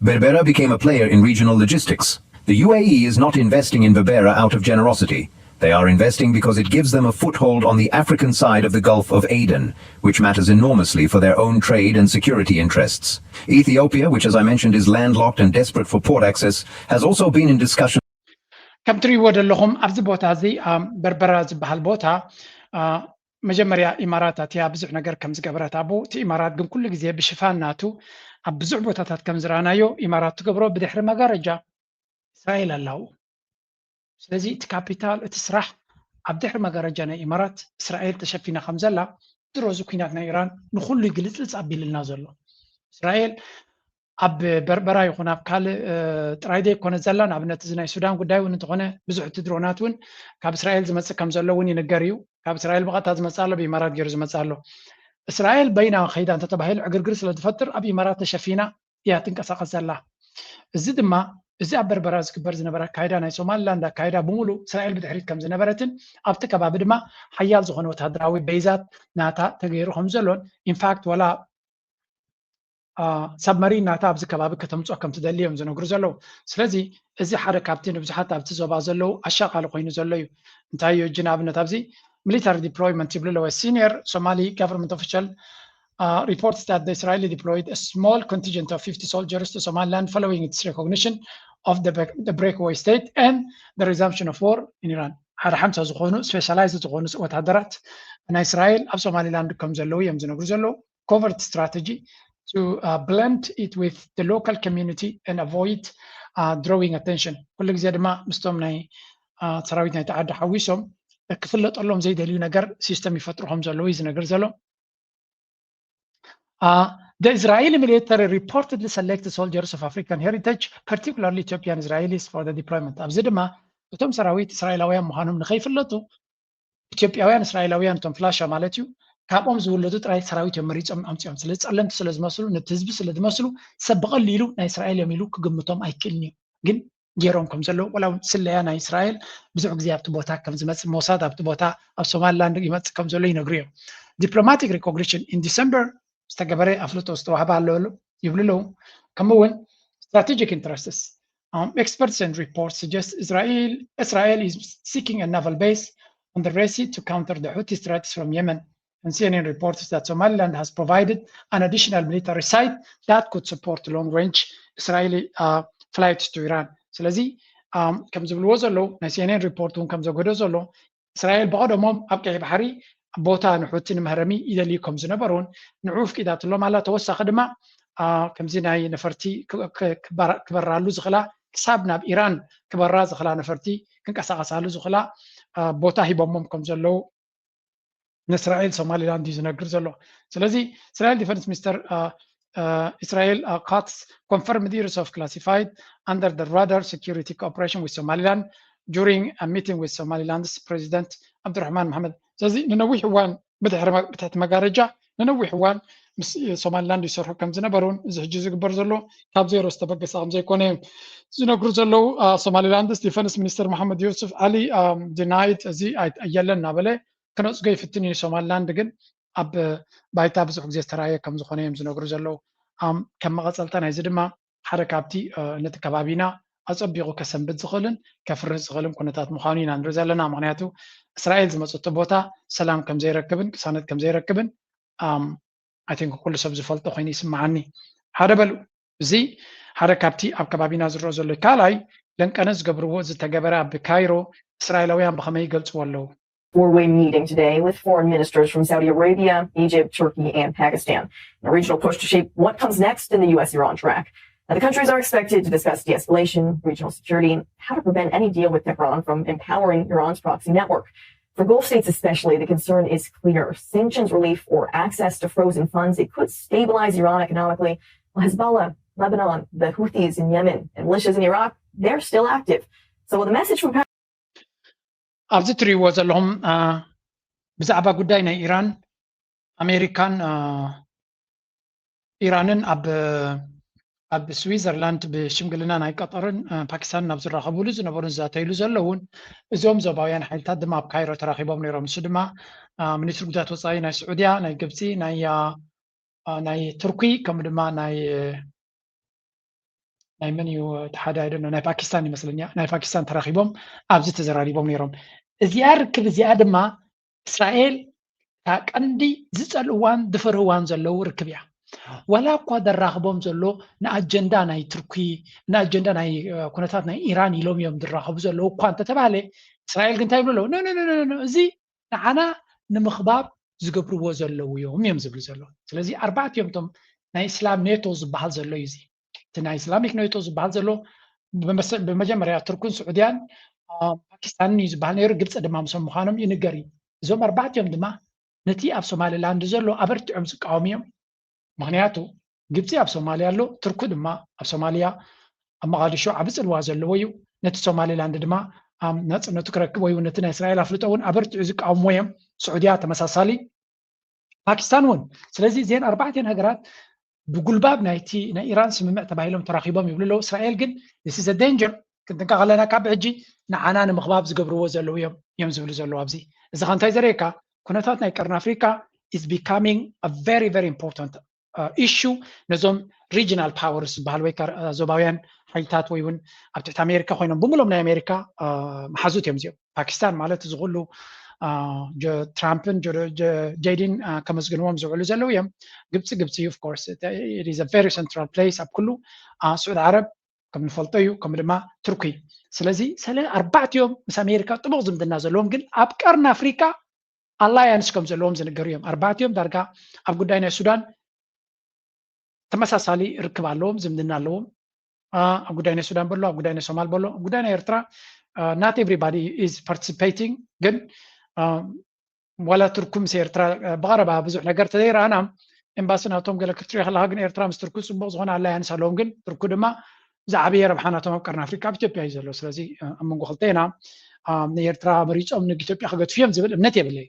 Berbera became a player in regional logistics. The U A E is not investing in Berbera out of generosity. They are investing because it gives them a foothold on the African side of the Gulf of Aden, which matters enormously for their own trade and security interests. Ethiopia, which as I mentioned is landlocked and desperate for port access, has also been in discussion. ከም ትሪእዎ ዘለኹም ኣብዚ ቦታ እዚ በርበራ ዝበሃል ቦታ መጀመርያ ኢማራት ኣትያ ብዙሕ ነገር ከም ዝገበረት ኣብኡ እቲ ኢማራት ግን ኩሉ ግዜ ብሽፋን ናቱ ኣብ ብዙሕ ቦታታት ከም ዝረኣናዮ ኢማራት ትገብሮ ብድሕሪ መጋረጃ እስራኤል ኣላው። ስለዚ እቲ ካፒታል እቲ ስራሕ ኣብ ድሕሪ መጋረጃ ናይ ኢማራት እስራኤል ተሸፊና ከም ዘላ ድሮ እዚ ኩናት ናይ ኢራን ንኩሉ ግልፅልፅ ኣቢልልና ዘሎ። እስራኤል ኣብ በርበራ ይኹን ኣብ ካልእ ጥራይ ዘይኮነ ዘላ ንኣብነት እዚ ናይ ሱዳን ጉዳይ እውን እንተኾነ ብዙሕ እቲ ድሮናት እውን ካብ እስራኤል ዝመፅእ ከም ዘሎ እውን ይንገር እዩ። ካብ እስራኤል ብቐጥታ ዝመፅእ ኣሎ፣ ብኢማራት ገይሩ ዝመፅእ ኣሎ። እስራኤል በይና ከይዳ እንተተባሂሉ ዕግርግር ስለ ዝፈጥር ኣብ ኢማራት ተሸፊና እያ ትንቀሳቐስ ዘላ። እዚ ድማ እዚ ኣብ በርበራ ዝግበር ዝነበረ ኣካይዳ ናይ ሶማሊላንድ ኣካይዳ ብምሉእ እስራኤል ብድሕሪት ከም ዝነበረትን ኣብቲ ከባቢ ድማ ሓያል ዝኾነ ወታደራዊ ቤይዛት ናታ ተገይሩ ከም ዘሎን ኢንፋክት ዋላ ሳብመሪን ናታ ኣብዚ ከባቢ ከተምፅኦ ከም ትደሊ እዮም ዝነግሩ ዘለዉ። ስለዚ እዚ ሓደ ካብቲ ንብዙሓት ኣብቲ ዞባ ዘለዉ ኣሻቓሊ ኮይኑ ዘሎ እዩ። እንታይ እዩ እጂ ንኣብነት ኣብዚ ሚሊታሪ ዲፕሎይመንት ይብሉ ኣለዎ ሲኒየር ሶማሊ ጋቨርንመንት ኦፊሻል uh, reports that the Israeli deployed a small contingent of fifty soldiers to Somaliland following its recognition of the, the breakaway state and the resumption of war in Iran. ሓደ ሓምሳ ዝኾኑ ስፔሻላይዝድ ዝኾኑ ወታደራት ናይ እስራኤል ኣብ ሶማሊላንድ ከም ዘለዉ እዮም ዝነግሩ ዘለዉ። Covert strategy to uh, blend it with the local community and avoid uh, drawing attention። ኩሉ ግዜ ድማ ምስቶም ናይ ሰራዊት ናይቲ ዓዲ ሓዊሶም ክፍለጠሎም ዘይደልዩ ነገር ሲስተም ይፈጥሩ ከም ዘለዉ እዩ ዝነግር ዘሎ። Uh, the Israeli military reportedly selected soldiers of African heritage, particularly Ethiopian Israelis, for the deployment. ኣብዚ ድማ እቶም ሰራዊት እስራኤላውያን ምዃኖም ንኸይፍለጡ ኢትዮጵያውያን እስራኤላውያን እቶም ፍላሻ ማለት እዩ ካብኦም ዝውለዱ ጥራይ ሰራዊት እዮም መሪፆም ኣምፅኦም። ስለዚ ጸለምቲ ስለ ዝመስሉ ነቲ ህዝቢ ስለ ዝመስሉ ሰብ ብቐሊሉ ናይ እስራኤል እዮም ኢሉ ክግምቶም ኣይክእልን እዩ። ግን ገይሮም ከም ዘለዉ ወላ እውን ስለያ ናይ እስራኤል ብዙሕ ግዜ ኣብቲ ቦታ ከም ዝመፅእ ሞሳድ ኣብቲ ቦታ ኣብ ሶማሊላንድ ይመፅእ ከም ዘሎ ይነግሩ እዮም። Diplomatic recognition in December ዝተገበረ ኣፍልጦ ዝተዋህበ ኣሎ ይብሉ ኣለዉ። ከምኡ እውን strategic interests um, experts and reports suggest Israel Israel is seeking a naval base on the Red Sea to counter the Houthi threats from Yemen. And C N N reports that Somaliland has provided an additional military site that could support long-range Israeli uh, flights to Iran. ስለዚ ከም ዝብልዎ ዘለዉ ናይ C N N report እውን ከም ዘገዶ ዘሎ እስራኤል ብቐደሞም ኣብ ቀይ ባሕሪ ቦታ ንሑቲ ንመህረሚ ይደልዩ ከም ዝነበሩን ንዑ ፍቂዳትሎም ኣላ። ተወሳኺ ድማ ከምዚ ናይ ነፈርቲ ክበራሉ ዝኽላ ክሳብ ናብ ኢራን ክበራ ዝኽላ ነፈርቲ ክንቀሳቀሳሉ ዝኽላ ቦታ ሂቦሞም ከም ዘለዉ ንእስራኤል ሶማሊላንድ እዩ ዝነግር ዘሎ። ስለዚ እስራኤል ዲፈንስ ሚኒስተር እስራኤል ካትስ confirmed the use of classified under the radar security cooperation with Somaliland during a meeting with Somaliland's President Abdurrahman Mohamed. ስለዚ ንነዊሕ እዋን ብድሕሪ ብትሕቲ መጋረጃ ንነዊሕ እዋን ምስ ሶማሊላንድ ይሰርሑ ከም ዝነበሩን እዚ ሕጂ ዝግበር ዘሎ ካብ ዜሮ ዝተበገሰ ከም ዘይኮነ እዮም ዝነግሩ ዘለዉ። ሶማሊላንድስ ዲፈንስ ሚኒስተር መሓመድ ዩሱፍ ዓሊ ዲናይት እዚ የለን እናበለ ክነፅጎ ይፍትን እዩ። ሶማሊላንድ ግን ኣብ ባይታ ብዙሕ ግዜ ዝተረኣየ ከም ዝኾነ እዮም ዝነግሩ ዘለዉ። ከም መቐፀልታ ናይዚ ድማ ሓደ ካብቲ ነቲ ከባቢና ኣፀቢቑ ከሰንብድ ዝኽእልን ከፍርስ ዝኽእልን ኩነታት ምዃኑ ኢና ንርኢ ዘለና። ምክንያቱ እስራኤል ዝመፀቶ ቦታ ሰላም ከም ዘይረክብን ቅሳነት ከም ዘይረክብን I think ኩሉ ሰብ ዝፈልጦ ኮይኑ ይስምዓኒ። ሓደ በሉ እዚ ሓደ ካብቲ ኣብ ከባቢና ዝረኦ ዘሎ ካልኣይ ለንቀነ ዝገብርዎ ዝተገበረ ኣብ ካይሮ እስራኤላውያን ብኸመይ ይገልፅዎ ኣለዉ? four-way meeting today with foreign ministers from Saudi Arabia, Egypt, Turkey, and Pakistan. A regional push to shape what comes next in the U S Iran track. Now, the countries are expected to discuss de-escalation, regional security, and how to prevent any deal with Tehran from empowering Iran's proxy network. For Gulf states especially, the concern is clear. Sanctions relief or access to frozen funds, it could stabilize Iran economically. Well, Hezbollah, Lebanon, the Houthis in Yemen, and militias in Iraq, they're still active. So will the message from ኣብዚ ትሪእዎ ዘለኹም ብዛዕባ ጉዳይ ናይ ኢራን ኣሜሪካን ኢራንን ኣብ ኣብ ስዊዘርላንድ ብሽምግልና ናይ ቀጠርን ፓኪስታንን ኣብ ዝራኸብሉ ዝነበሩን ዝዛተይሉ ዘለውን እዚኦም ዞባውያን ሓይልታት ድማ ኣብ ካይሮ ተራኺቦም ነይሮም። ንሱ ድማ ሚኒስትሪ ጉዳያት ወፃኢ ናይ ስዑድያ፣ ናይ ግብፂ፣ ናይ ናይ ቱርኪ ከምኡ ድማ ናይ ናይ መን እዩ እቲ ሓደ ኣይደኖ ናይ ፓኪስታን ይመስለኛ ናይ ፓኪስታን ተራኺቦም ኣብዚ ተዘራሪቦም ነይሮም። እዚኣ ርክብ እዚኣ ድማ እስራኤል እታ ቀንዲ ዝፀልእዋን ዝፈርህዋን ዘለዉ ርክብ እያ። ዋላ እኳ ዘራኽቦም ዘሎ ንኣጀንዳ ናይ ቱርኪ ንኣጀንዳ ናይ ኩነታት ናይ ኢራን ኢሎም እዮም ዝራኸቡ ዘለዉ እኳ እንተተባህለ እስራኤል ግን እንታይ ይብሉ ኣለዉ? እዚ ንዓና ንምኽባብ ዝገብርዎ ዘለዉ እዮም እዮም ዝብሉ ዘለዉ። ስለዚ ኣርባዕቲኦም እቶም ናይ እስላም ኔቶ ዝበሃል ዘሎ እዩ እዚ እቲ ናይ እስላሚክ ኔቶ ዝበሃል ዘሎ ብመጀመርያ ቱርክን ስዑድያን ፓኪስታንን እዩ ዝበሃል ነይሩ። ግብፂ ድማ ምሶም ምዃኖም ይንገር እዩ። እዞም ኣርባዕቲኦም ድማ ነቲ ኣብ ሶማሊላንድ ዘሎ ኣበርቲዖም ዝቃወሙ እዮም። ምክንያቱ ግብፂ ኣብ ሶማሊያ ኣሎ፣ ቱርኪ ድማ ኣብ ሶማሊያ ኣብ መቓዲሾ ዓቢ ፅልዋ ዘለዎ እዩ። ነቲ ሶማሊላንድ ድማ ናፅነቱ ክረክብ ወይ ነቲ ናይ እስራኤል ኣፍልጦ እውን ኣበርቲዑ ዝቃወምዎ እዮም። ስዑድያ ተመሳሳሊ ፓኪስታን እውን። ስለዚ እዚአን ኣርባዕተን ሃገራት ብጉልባብ ናይቲ ናይ ኢራን ስምምዕ ተባሂሎም ተራኺቦም ይብሉ ኣለዉ። እስራኤል ግን this is a danger፣ ክንጥንቀቕ ኣለና ካብ ሕጂ ንዓና ንምኽባብ ዝገብርዎ ዘለዉ እዮም እዮም ዝብሉ ዘለዉ። ኣብዚ እዚ ከ እንታይ ዘርእየካ ኩነታት ናይ ቀርኒ ኣፍሪካ is becoming a very very important issue ነዞም regional powers ዝበሃል ወይ ዞባውያን ሓይልታት ወይ እውን ኣብ ትሕቲ ኣሜሪካ ኮይኖም ብምሎም ናይ ኣሜሪካ መሓዙት እዮም እዚኦም። ፓኪስታን ማለት እዚ ኩሉ ትራምፕን ጀይዲን ከመስግንዎም ዝውዕሉ ዘለዉ እዮም። ግብፂ ግብፂ እዩ። Of course very central place ኣብ ኩሉ። ስዑድ ዓረብ ከም ንፈልጦ እዩ፣ ከም ድማ ቱርኪ። ስለዚ ስለ ኣርባዕቲኦም ምስ ኣሜሪካ ጥቡቕ ዝምድና ዘለዎም ግን ኣብ ቀርኒ ኣፍሪካ ኣላያንስ ከም ዘለዎም ዝንገሩ እዮም። ኣርባዕቲኦም ዳርጋ ኣብ ጉዳይ ናይ ሱዳን ተመሳሳሊ ርክብ ኣለዎም፣ ዝምድና ኣለዎም። ኣብ ጉዳይ ናይ ሱዳን በሎ፣ ኣብ ጉዳይ ናይ ሶማል በሎ፣ ኣብ ጉዳይ ናይ ኤርትራ not everybody is participating። ግን ዋላ ቱርኩ ምስ ኤርትራ ብቐረባ ብዙሕ ነገር ተዘይረኣና፣ ኤምባሲ ናቶም ገለ ክትሪኦ ከለካ ግን ኤርትራ ምስ ቱርኩ ፅቡቕ ዝኾነ ኣላያንስ ኣለዎም። ግን ቱርኩ ድማ ዝዓበየ ረብሓ ናቶም ኣብ ቀርኒ ኣፍሪካ ኣብ ኢትዮጵያ እዩ ዘሎ። ስለዚ ኣብ መንጎ ክልተና ንኤርትራ መሪፆም ንኢትዮጵያ ክገድፉ እዮም ዝብል እምነት የብለይ።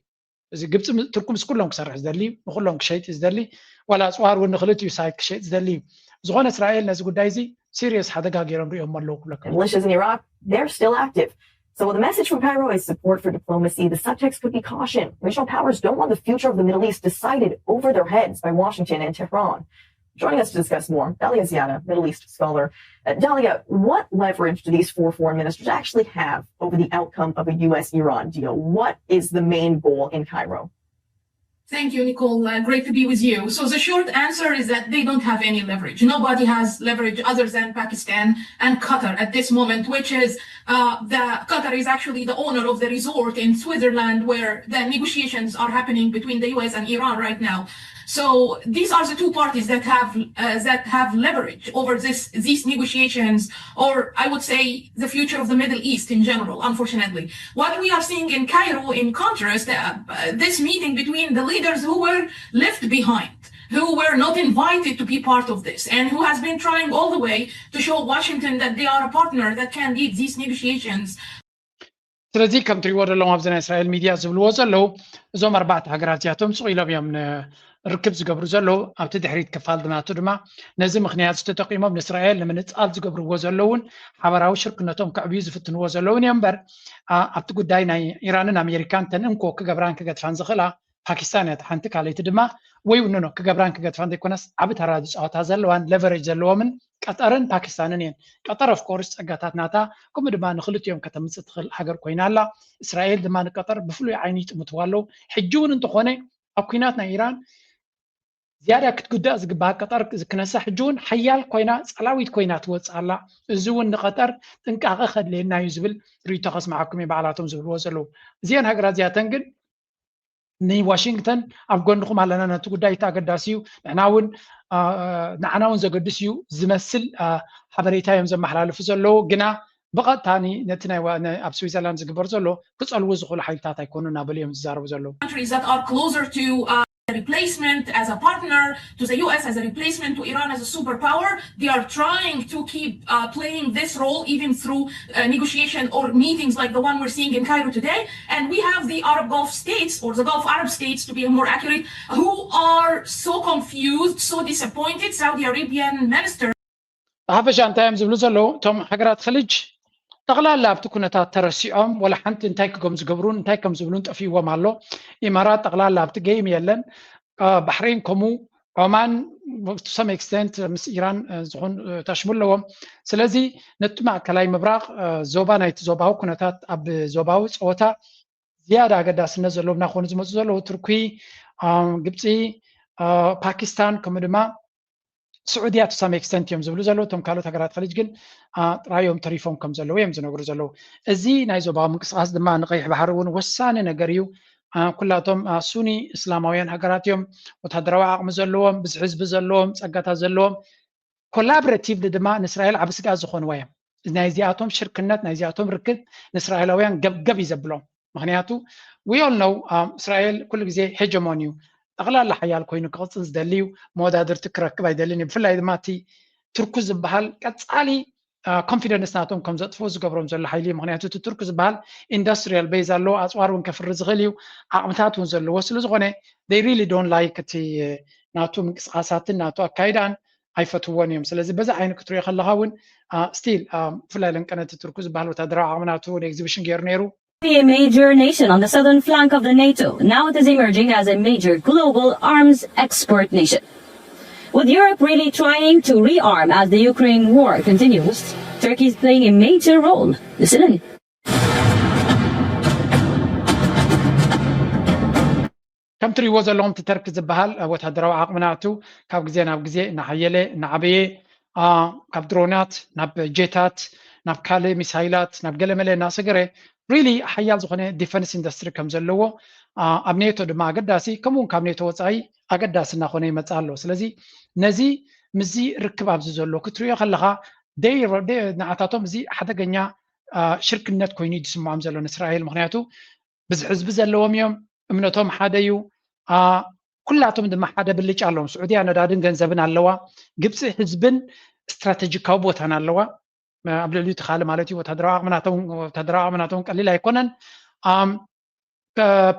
እዚ ግብፂ ቱርኩ ምስ ኩሎም ክሰርሕ ዝደሊ፣ ንኩሎም ክሸይጥ ዝደሊ፣ ዋላ ኣፅዋር እውን ንክልቲኡ ሳይድ ክሸይጥ ዝደሊ እዩ። ዝኾነ እስራኤል ነዚ ጉዳይ እዚ ሲሪየስ ሓደጋ ገይሮም ሪኦም ኣለዉ ክብለካ። Militias in Iraq, they're still active. So while the message from Cairo is support for diplomacy, the subtext could be caution. Regional powers don't want the future of the Middle East decided over their heads by Washington and Tehran. Joining us to discuss more, Dalia Ziada, Middle East scholar. Uh, Dalia, what leverage do these four foreign ministers actually have over the outcome of a U S Iran deal? What is the main goal in Cairo? Thank you, Nicole. Uh, great to be with you. So the short answer is that they don't have any leverage. Nobody has leverage other than Pakistan and Qatar at this moment, which is uh, the Qatar is actually the owner of the resort in Switzerland where the negotiations are happening between the U S and Iran right now. So these are the two parties that have uh, that have leverage over this these negotiations, or I would say the future of the Middle East in general. Unfortunately, what we are seeing in Cairo, in contrast, uh, uh, this meeting between the leaders who were left behind, who were not invited to be part of this, and who has been trying all the way to show Washington that they are a partner that can lead these negotiations. ስለዚ ከም ትሪእዎ ዘለኹም ኣብዚ ናይ እስራኤል ሚድያ ዝብልዎ ዘለዉ እዞም ኣርባዕተ ሃገራት እዚኣቶም ስቕ ኢሎም እዮም ርክብ ዝገብሩ ዘለዉ። ኣብቲ ድሕሪት ክፋል ናቱ ድማ ነዚ ምኽንያት ዝተጠቂሞም ንእስራኤል ንምንፃል ዝገብርዎ ዘለዉን ሓበራዊ ሽርክነቶም ከዕብዩ ዝፍትንዎ ዘለዉን እዮም እምበር ኣብቲ ጉዳይ ናይ ኢራንን ኣሜሪካን ተን እንኮ ክገብራን ክገድፋን ዝኽእላ ፓኪስታን እያ ሓንቲ ካልይቲ ድማ ወይ ውንኖ ክገብራን ክገድፋን ዘይኮነስ ዓቢ ተራ ዝፃወታ ዘለዋን ለቨሬጅ ዘለዎምን ቀጠርን ፓኪስታንን እየን። ቀጠር ኦፍኮርስ ፀጋታት ናታ ከምኡ ድማ ንክልቲኦም ከተምፅእ ትኽእል ሃገር ኮይና ኣላ። እስራኤል ድማ ንቀጠር ብፍሉይ ዓይኒ ይጥምትዋ ኣለዉ። ሕጂ እውን እንተኾነ ኣብ ኩናት ናይ ኢራን ዝያዳ ክትጉዳእ ዝግባእ ቀጠር ክነሳ ሕጂ እውን ሓያል ኮይና ፀላዊት ኮይና ትወፅእ ኣላ። እዚ እውን ንቀጠር ጥንቃቐ ከድልየና እዩ ዝብል ርእይቶ ከስምዓኩም እዩ ባዕላቶም ዝብልዎ ዘለዉ። እዚአን ሃገራት እዚኣተን ግን ንዋሽንግተን ኣብ ጎንኹም ኣለና፣ ነቲ ጉዳይ እቲ ኣገዳሲ እዩ፣ ንሕና እውን ንዓና እውን ዘገድስ እዩ ዝመስል ሓበሬታ እዮም ዘመሓላልፉ ዘለዉ። ግና ብቐጥታ ነቲ ኣብ ስዊዘርላንድ ዝግበር ዘሎ ክፀልዉ ዝኽእሉ ሓይልታት ኣይኮኑ እናበሉ እዮም ዝዛረቡ ዘለዉ። Countries that are closer to uh, replacement as a partner to the U S, as a replacement to Iran as a superpower. They are trying to keep uh, playing this role even through uh, negotiation or meetings like the one we're seeing in Cairo today. And we have the Arab Gulf states, or the Gulf Arab states to be more accurate, who are so confused, so disappointed. Saudi Arabian minister ብሓፈሻ እንታይ እዮም ዝብሉ ዘለዉ እቶም ሃገራት ኸሊጅ ጠቕላላ ኣብቲ ኩነታት ተረሲዖም ወላ ሓንቲ እንታይ ክገም ዝገብሩን እንታይ ከም ዝብሉን ጠፊእዎም ኣሎ። ኢማራት ጠቕላላ ኣብቲ ገይም የለን። ባሕሬን ከምኡ፣ ዖማን to some extent ምስ ኢራን ዝኾን ታሽሙ ኣለዎም። ስለዚ ነቲ ማእከላይ ምብራቕ ዞባ ናይቲ ዞባዊ ኩነታት ኣብ ዞባዊ ፀወታ ዝያዳ ኣገዳስነት ዘለዎም እናኾኑ ዝመፁ ዘለዉ ቱርኪ፣ ግብፂ፣ ፓኪስታን ከምኡ ድማ ስዑድያ to some extent እዮም ዝብሉ ዘለዉ። እቶም ካልኦት ሃገራት ኸሊጅ ግን ጥራዮም ተሪፎም ከም ዘለዉ እዮም ዝነግሩ ዘለዉ። እዚ ናይ ዞባዊ ምንቅስቃስ ድማ ንቀይሕ ባሕሪ እውን ወሳኒ ነገር እዩ። ኩላቶም ሱኒ እስላማውያን ሃገራት እዮም። ወታደራዊ ዓቕሚ ዘለዎም፣ ብዙሕ ህዝቢ ዘለዎም፣ ፀጋታት ዘለዎም፣ ኮላቦሬቲቭሊ ድማ ንእስራኤል ዓቢ ስግኣት ዝኾንዋ እዮም። ናይዚኣቶም ሽርክነት ናይዚኣቶም ርክብ ንእስራኤላውያን ገብገብ እዩ ዘብሎም። ምክንያቱ we all know እስራኤል ኩሉ ግዜ ሄጀሞን እዩ፣ ጠቕላላ ሓያል ኮይኑ ክቕፅል ዝደሊ እዩ። መወዳድርቲ ክረክብ ኣይደልን እዩ። ብፍላይ ድማ እቲ ቱርኩ ዝበሃል ቀፃሊ ኮንፊደንስ ናቶም ከም ዘጥፍኡ ዝገብሮም ዘሎ ሓይሊ እዩ። ምክንያቱ እቲ ቱርክ ዝበሃል ኢንዱስትሪያል ቤዝ ኣለዎ፣ ኣፅዋር እውን ከፍሪ ዝኽእል እዩ፣ ዓቕምታት እውን ዘለዎ ስለዝኾነ they really don't like እቲ ናቱ ምንቅስቃሳትን ናቱ ኣካይዳን ኣይፈትዎን እዮም። ስለዚ በዚ ዓይኒ ክትሪኦ ከለካ እውን ስቲል ብፍላይ ለንቀነቲ ቱርኩ ዝበሃል ወታደራዊ ዓቕሚ ናቱ ንኤግዚቢሽን ገይሩ ነይሩ። A major nation on the southern flank of the NATO, now it is emerging as a major global arms export nation. With Europe really trying to rearm as the Ukraine war continues, Turkey is playing a major role. Listen in. ከም ትሪእዎ ዘለኹም እቲ ተርኪ ዝበሃል ወታደራዊ ዓቕሚ ናቱ ካብ ግዜ ናብ ግዜ እናሓየለ እናዓበየ፣ ካብ ድሮናት ናብ ጄታት ናብ ካልእ ሚሳይላት ናብ ገለመለ እናሰገረ፣ ሪሊ ሓያል ዝኾነ ዲፈንስ ኢንዱስትሪ ከም ዘለዎ፣ ኣብ ኔቶ ድማ ኣገዳሲ፣ ከምኡውን ካብ ኔቶ ወፃኢ ኣገዳሲ እናኾነ ይመፅእ ኣሎ። ስለዚ ነዚ ምስዚ ርክብ ኣብዚ ዘሎ ክትሪኦ ከለኻ፣ ንዓታቶም እዚ ሓደገኛ ሽርክነት ኮይኑ እዩ ዝስምዖም ዘሎ ንእስራኤል። ምክንያቱ ብዙሕ ህዝቢ ዘለዎም እዮም፣ እምነቶም ሓደ እዩ። ኩላቶም ድማ ሓደ ብልጫ ኣለዎም። ስዑድያ ነዳድን ገንዘብን ኣለዋ። ግብፂ ህዝብን ስትራቴጂካዊ ቦታን ኣለዋ። ኣብ ልዕሊኡ እቲ ካልእ ማለት እዩ፣ ወታደራዊ ዓቕምናቶም ቀሊል ኣይኮነን።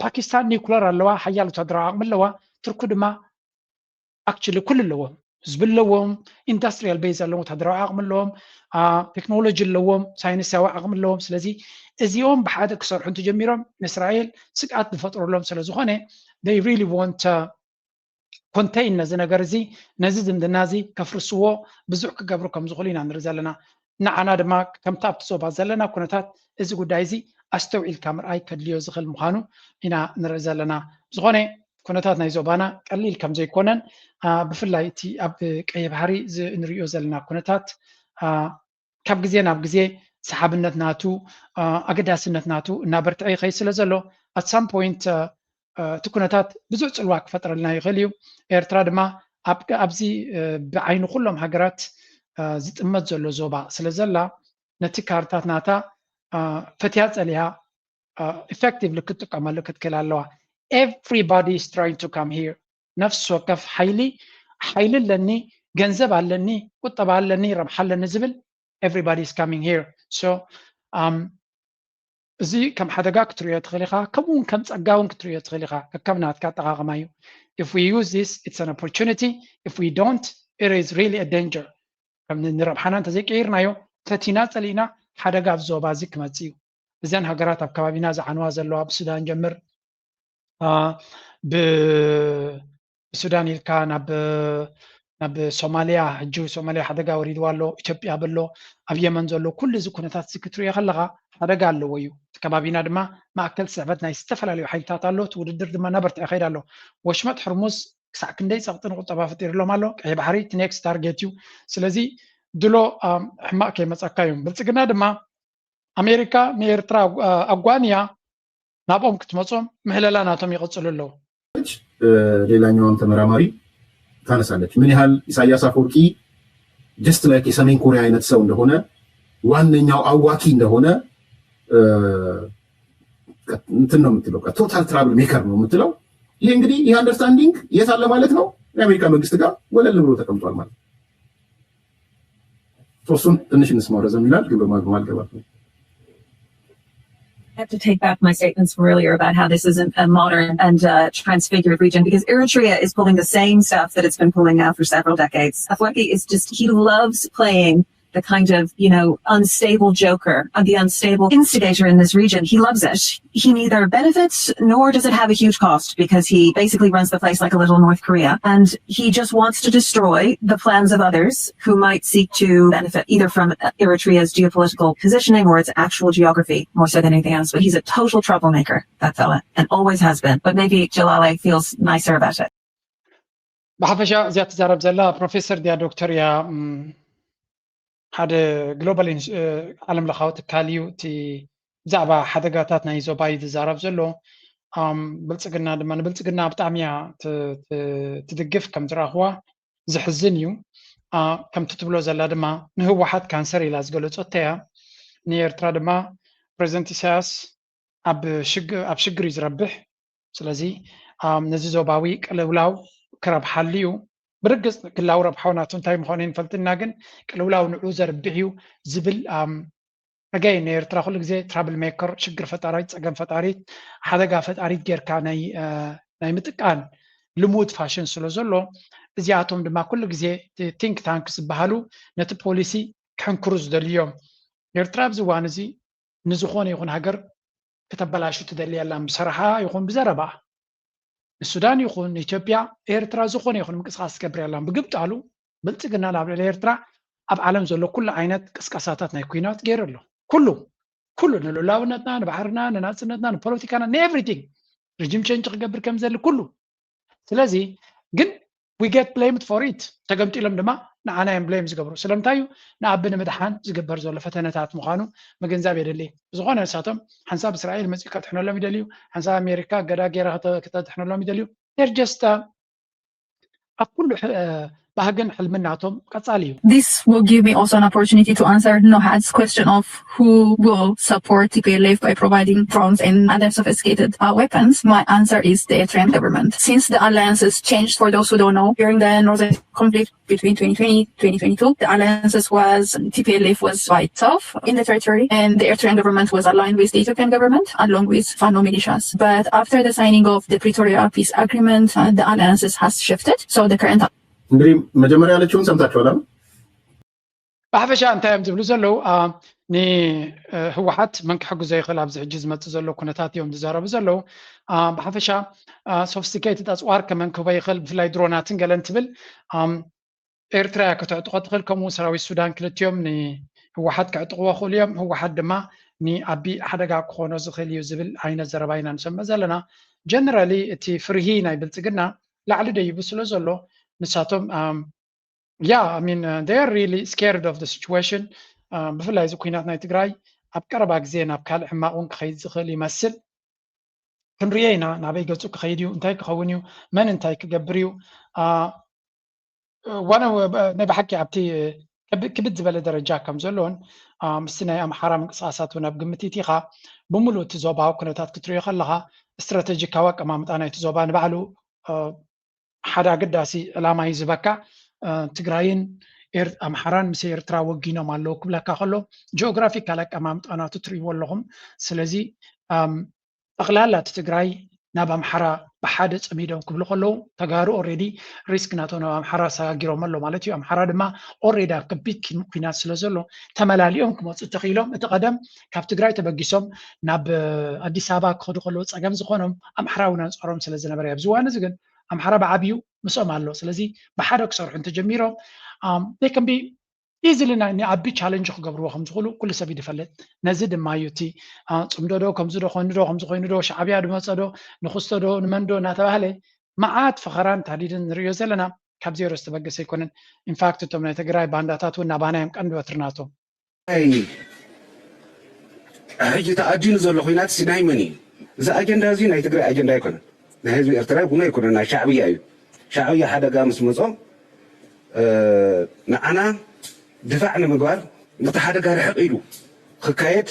ፓኪስታን ኒውክለር ኣለዋ፣ ሓያል ወታደራዊ ዓቕሚ ኣለዋ። ትርኩ ድማ ኣክቹሊ ኩሉ ኣለዎም። ህዝቢ ኣለዎም፣ ኢንዱስትሪያል ቤዝ ኣለዎም፣ ወታደራዊ ዓቕሚ ኣለዎም፣ ቴክኖሎጂ ኣለዎም፣ ሳይንሳዊ ዓቕሚ ኣለዎም። ስለዚ እዚኦም ብሓደ ክሰርሑ እንተጀሚሮም ንእስራኤል ስግኣት ዝፈጥረሎም ስለዝኾነ they really want to contain ነዚ ነገር እዚ፣ ነዚ ዝምድና እዚ ከፍርስዎ ብዙሕ ክገብሩ ከም ዝኽእሉ ኢና ንርኢ ዘለና። ንዓና ድማ ከምቲ ኣብቲ ዞባ ዘለና ኩነታት እዚ ጉዳይ እዚ ኣስተውዒልካ ምርኣይ ከድልዮ ዝኽእል ምዃኑ ኢና ንርኢ ዘለና። ዝኾነ ኩነታት ናይ ዞባና ቀሊል ከም ዘይኮነን ብፍላይ እቲ ኣብ ቀይሕ ባሕሪ ንሪኦ ዘለና ኩነታት ካብ ግዜ ናብ ግዜ ሰሓብነት ናቱ ኣገዳስነት ናቱ እናበርትዐ ይኸይድ ስለ ዘሎ at some point እቲ ኩነታት ብዙሕ ፅልዋ ክፈጥረልና ይኽእል እዩ። ኤርትራ ድማ ኣብዚ ብዓይኒ ኩሎም ሃገራት ዝጥመት ዘሎ ዞባ ስለ ዘላ ነቲ ካርታት ናታ ፈትያ ፀሊያ ኢፌክቲቭሊ ክትጥቀመሉ ክትክእል ኣለዋ። Everybody is trying to come here። ነፍሲ ወከፍ ሓይሊ ሓይሊ ኣለኒ፣ ገንዘብ ኣለኒ፣ ቁጠባ ኣለኒ፣ ረብሓ ኣለኒ ዝብል everybody is coming here። So እዚ ከም ሓደጋ ክትሪኦ ትኽእል ኢኻ፣ ከምኡ እውን ከም ፀጋ እውን ክትሪኦ ትኽእል ኢኻ። ከከም ናትካ ኣጠቓቕማ እዩ። If we use this, it's an opportunity. If we don't, it is really a danger። ከም ንረብሓና እንተዘይቀይርናዮ ፈቲና ፀሊእና ሓደጋ ኣብ ዞባ እዚ ክመፅእ እዩ። እዘን ሃገራት ኣብ ከባቢና ዝዓንዋ ዘለዋ ብሱዳን ጀምር ብሱዳን ኢልካ ናብ ናብ ሶማሊያ ሕጂ ሶማሊያ ሓደጋ ወሪድዋ ኣሎ፣ ኢትዮጵያ በሎ ኣብ የመን ዘሎ ኩሉ እዚ ኩነታት እዚ ክትሪኦ ከለካ ሓደጋ ኣለዎ እዩ። እቲ ከባቢና ድማ ማእከል ስዕበት ናይ ዝተፈላለዩ ሓይልታት ኣሎ። እቲ ውድድር ድማ እናበርትዐ ይኸይድ ኣሎ። ወሽመጥ ሕርሙዝ ክሳዕ ክንደይ ፀቕጢ ንቁጠባ ፈጢርሎም ኣሎ። ቀይ ባሕሪ እቲ ኔክስት ታርጌት እዩ። ስለዚ ድሎ ሕማቕ ከይመፀካ እዩ። ብልፅግና ድማ ኣሜሪካ ንኤርትራ ኣጓንያ ናብኦም ክትመጾም ምህለላ ናቶም ይቕጽሉ ኣለዉ። ሌላኛዋም ተመራማሪ ታነሳለች። ምን ያህል ኢሳያስ አፈወርቂ just like የሰሜን ኮሪያ አይነት ሰው እንደሆነ፣ ዋነኛው አዋኪ እንደሆነ እንትን ነው የምትለው፣ total trouble maker ነው የምትለው። ይሄ እንግዲህ ይህ አንደርስታንዲንግ የት አለ ማለት ነው? የአሜሪካ መንግስት ጋር ወለል ብሎ ተቀምጧል ማለት ነው። እሱን ትንሽ እንስማው፣ ረዘም ይላል ግን በማልገባት ነው። I have to take back my statements from earlier about how this isn't a modern and uh, transfigured region, because Eritrea is pulling the same stuff that it's been pulling now for several decades. Afwerki is just, he loves playing the kind of, you know, unstable joker, uh, the unstable instigator in this region. He loves it. He neither benefits nor does it have a huge cost, because he basically runs the place like a little North Korea. And he just wants to destroy the plans of others who might seek to benefit either from Eritrea's geopolitical positioning or its actual geography, more so than anything else. But he's a total troublemaker, that fella, and always has been. But maybe Jalale feels nicer about it. ብሓፈሻ እዚኣ ትዛረብ ዘላ ፕሮፌሰር ድያ ዶክተር እያ? ሓደ ግሎባል ዓለም ለኻዊ ትካል እዩ። እቲ ብዛዕባ ሓደጋታት ናይ ዞባ እዩ ዝዛረብ ዘሎ። ብልፅግና ድማ ንብልፅግና ብጣዕሚ እያ ትድግፍ ከም ዝረኣኽዋ። ዘሕዝን እዩ። ከምቲ ትብሎ ዘላ ድማ ንህወሓት ካንሰር ኢላ ዝገለፆቶ እያ። ንኤርትራ ድማ ፕሬዚደንት ኢሳያስ ኣብ ሽግር እዩ ዝረብሕ። ስለዚ ነዚ ዞባዊ ቅልውላው ክረብሓሉ እዩ። ብርግፅ ግላዊ ረብሓው ናቱ እንታይ ምዃኑ ይንፈልጥና፣ ግን ቅልውላው ንዑ ዘርብሕ እዩ ዝብል ኣገይ ንኤርትራ ኩሉ ግዜ ትራብል ሜከር፣ ሽግር ፈጣሪት፣ ፀገም ፈጣሪት፣ ሓደጋ ፈጣሪት ጌርካ ናይ ምጥቃን ልሙድ ፋሽን ስለ ዘሎ፣ እዚኣቶም ድማ ኩሉ ግዜ ቲንክ ታንክ ዝበሃሉ ነቲ ፖሊሲ ክሕንክሩ ዝደልዩ እዮም። ኤርትራ ኣብዚ እዋን እዚ ንዝኾነ ይኹን ሃገር ከተበላሹ ትደሊ የላን፣ ብስራሓ ይኹን ብዘረባኣ። ንሱዳን ይኹን ንኢትዮጵያ ኤርትራ ዝኾነ ይኹን ምንቅስቃስ ትገብር የላን። ብግብጣሉ ብልፅግና ናብ ልዕሊ ኤርትራ ኣብ ዓለም ዘሎ ኩሉ ዓይነት ቅስቀሳታት ናይ ኩናት ገይሩ ኣሎ። ኩሉ ኩሉ ንልኡላውነትና፣ ንባሕርና፣ ንናፅነትና፣ ንፖለቲካና፣ ንኤቭሪቲንግ። regime change ክገብር ከም ዘድሊ ኩሉ። ስለዚ ግን we get blamed for it። ተገምጢሎም ድማ ንዓና እዮም blame ዝገብሩ። ስለምንታይ እዩ? ንኣቢ ንምድሓን ዝግበር ዘሎ ፈተነታት ምዃኑ ምግንዛብ የድሊ። ብዝኾነ ንሳቶም ሓንሳብ እስራኤል መፂኡ ከድሕነሎም ይደልዩ፣ ሓንሳብ ኣሜሪካ ገዳ ገይራ ክተ- ክተድሕነሎም ይደልዩ። They're just uh, ኣብ ኩሉ ሕ- uh, ባህግን ሕልምናቶም ቀፃሊ እዩ። This will give me also an opportunity to answer Nohad's question of who will support T P L F by providing drones and other sophisticated uh, weapons. My answer is the Eritrean government. Since the alliances changed, for those who don't know, during the northern conflict between twenty twenty twenty twenty-two, the alliances was T P L F was by itself in the territory, and the Eritrean government was aligned with the Ethiopian government along with Fano militias. But after the signing of the Pretoria peace agreement, uh, the alliances has shifted. So the current እንግዲህ መጀመሪያ ያለችውን ሰምታችኋል። ብሓፈሻ እንታይ እዮም ዝብሉ ዘለዉ? ንህወሓት መን ክሕግዞ ይኽእል? ኣብዚ ሕጂ ዝመፅእ ዘሎ ኩነታት እዮም ዝዛረቡ ዘለዉ። ብሓፈሻ sophisticated ኣፅዋር ከመን ክህቦ ይኽእል፣ ብፍላይ ድሮናትን ገለን ትብል። ኤርትራ እያ ከተዕጥቆ ትኽእል፣ ከምኡ ሰራዊት ሱዳን ክልቲኦም ንህወሓት ክዕጥቅዎ ክእሉ እዮም። ህወሓት ድማ ንኣቢ ሓደጋ ክኾኖ ዝኽእል እዩ ዝብል ዓይነት ዘረባ ኢና ንሰምዕ ዘለና። Generally እቲ ፍርሂ ናይ ብልፅግና ላዕሊ ደይቡ ስለ ዘሎ ንሳቶም yeah I mean uh, they are really scared of the situation. ብፍላይ እዚ ኩናት ናይ ትግራይ ኣብ ቀረባ ግዜ ናብ ካልእ ሕማቕ እውን ክኸይድ ዝኽእል ይመስል። ክንሪኦ ኢና ናበይ ገፁ ክኸይድ እዩ፣ እንታይ ክኸውን እዩ፣ መን እንታይ ክገብር እዩ። ዋነ ናይ ብሓቂ ኣብቲ ክብድ ዝበለ ደረጃ ከም ዘሎን ምስቲ ናይ ኣምሓራ ምንቅስቃሳት እውን ኣብ ግምት ኢትኻ ብምሉእ እቲ ዞባዊ ኩነታት ክትሪኦ ከለኻ ስትራተጂካዊ ኣቀማምጣ ናይቲ ዞባ ንባዕሉ ሓደ ኣገዳሲ ዕላማ እዩ ዝበካ። ትግራይን ኣምሓራን ምስ ኤርትራ ወጊኖም ኣለዉ ክብለካ ከሎ ጂኦግራፊካል ኣቀማምጣ ናቱ ትርእይዎ ኣለኹም። ስለዚ ጠቕላላ እቲ ትግራይ ናብ ኣምሓራ ብሓደ ፀሚዶም ክብሉ ከለዉ ተጋሩ already risk ናቶም ናብ ኣምሓራ ሰጋጊሮም ኣሎ ማለት እዩ። ኣምሓራ ድማ already ኣብ ከቢድ ኩናት ስለ ዘሎ ተመላሊኦም ክመፁ እንተኽኢሎም እቲ ቀደም ካብ ትግራይ ተበጊሶም ናብ ኣዲስ ኣበባ ክኸዱ ከለዉ ፀገም ዝኾኖም ኣምሓራ እውን ኣንፃሮም ስለ ዝነበረ ኣብዚ እዋን እዚ ግን ኣምሓራ ብዓብዩ ምስኦም ኣሎ። ስለዚ ብሓደ ክሰርሑ እንተጀሚሮም they can be easily ንኣቢ challenge ክገብርዎ ከም ዝኽእሉ ኩሉ ሰብ ይድፈልጥ። ነዚ ድማ እዩ እቲ ፅምዶ ዶ ከምዚ ዶ ኮይኑ ዶ ከምዚ ኮይኑ ዶ ሻዕብያ ድመፀ ዶ ንኽስቶ ዶ ንመን ዶ እናተባህለ መዓት ፈኸራን ታዲድን ንሪኦ ዘለና ካብ ዜሮ ዝተበገሰ ኣይኮነን። In fact እቶም ናይ ትግራይ ባንዳታት እውን ናባና እዮም ቀንዲ በትሪ ናቶም። ናይ ሕጂ ተኣዲኑ ዘሎ ኩናት ሲ ናይ መን እዩ? እዚ ኣጀንዳ እዚ ናይ ትግራይ ኣጀንዳ ኣይኮነን፣ ናይ ህዝቢ ኤርትራ እውን ኣይኮነን፣ ናይ ሻዕብያ እዩ። ሻዕብያ ሓደጋ ምስ መጾም ንዓና ድፋዕ ንምግባር ነቲ ሓደጋ ርሕቕ ኢሉ ክካየድ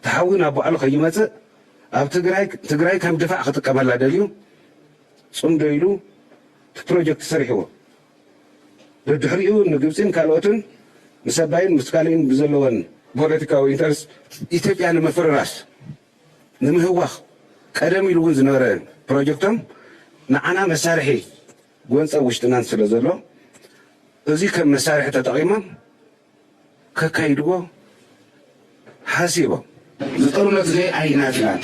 ተሓዊ ናብ ባዕሉ ከይመፅእ ኣብ ትግራይ ትግራይ ከም ድፋዕ ክጥቀመላ ደልዩ ፅምዶ ኢሉ እቲ ፕሮጀክት ሰሪሕዎ። ደድሕሪኡ ንግብፂን ካልኦትን ምስ ኣባይን ምስ ካልእን ብዘለወን ፖለቲካዊ ኢንተረስት ኢትዮጵያ ንምፍርራስ ንምህዋኽ ቀደም ኢሉ እውን ዝነበረ ፕሮጀክቶም ንዓና መሳርሒ ጎንፂ ውሽጥናን ስለ ዘሎ እዚ ከም መሳርሒ ተጠቒሞም ከካይድዎ ሓሲቦም። ዝጠሉነት ዘይ ኣይናትናን።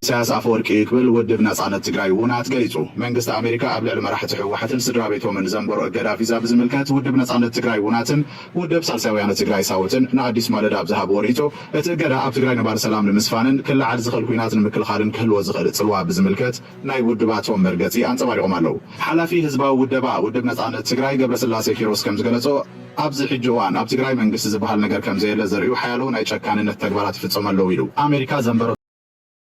ኢሳያስ ኣፈወርቂ ክብል ውድብ ነጻነት ትግራይ ውናት ገሊጹ። መንግስቲ ኣሜሪካ ኣብ ልዕሊ መራሕቲ ህወሓትን ስድራ ቤቶምን ዘንበሮ እገዳ ቪዛ ብዝምልከት ውድብ ነጻነት ትግራይ ውናትን ውድብ ሳልሳይ ወያነ ትግራይ ሳውትን ንኣዲስ ማለዳ ኣብ ዝሃብዎ ርእይቶ እቲ እገዳ ኣብ ትግራይ ነባሪ ሰላም ንምስፋንን ክለዓል ዝኽእል ኲናት ንምክልኻልን ክህልዎ ዝኽእል ጽልዋ ብዝምልከት ናይ ውድባቶም መርገጺ ኣንጸባሪቖም ኣለዉ። ሓላፊ ህዝባዊ ውደባ ውድብ ነጻነት ትግራይ ገብረስላሴ ኪሮስ ከም ዝገለጾ ኣብዚ ሕጂ እዋን ኣብ ትግራይ መንግስቲ ዝበሃል ነገር ከም ዘየለ ዘርእዩ ሓያሎ ናይ ጨካንነት ተግባራት ይፍጸሙ ኣለዉ ኢሉ። ኣሜሪካ ዘንበሮ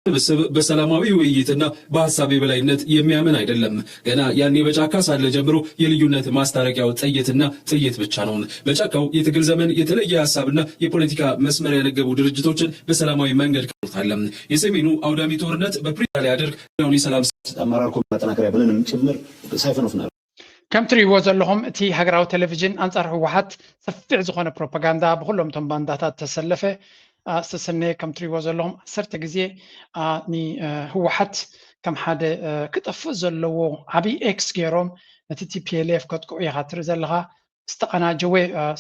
ስብስብ በሰላማዊ ውይይትና በሀሳብ የበላይነት የሚያምን አይደለም። ገና ያኔ በጫካ ሳለ ጀምሮ የልዩነት ማስታረቂያው ጥይትና ጥይት ብቻ ነው። በጫካው የትግል ዘመን የተለየ ሀሳብና የፖለቲካ መስመር ያነገቡ ድርጅቶችን በሰላማዊ መንገድ ከታለ። የሰሜኑ አውዳሚ ጦርነት በፕሪቶሪያ ሊያደርግ ያውን የሰላም ኣመራርኩም ማጠናከርያ ብለንም ጭምር ሳይፈኖፍና ከም ትርእይዎ ዘለኹም እቲ ሃገራዊ ቴሌቪዥን ኣንጻር ህወሓት ሰፊሕ ዝኾነ ፕሮፓጋንዳ ብኩሎም እቶም ባንዳታት ተሰለፈ ዝተሰነየ ከም ትርእይዎ ዘለኹም ዓሰርተ ግዜ ንህወሓት ከም ሓደ ክጠፍእ ዘለዎ ዓብዪ ኤክስ ገይሮም ነቲ ቲፒኤልኤፍ ከጥቅዑ ኢኻ ትርኢ ዘለኻ። ዝተቐናጀወ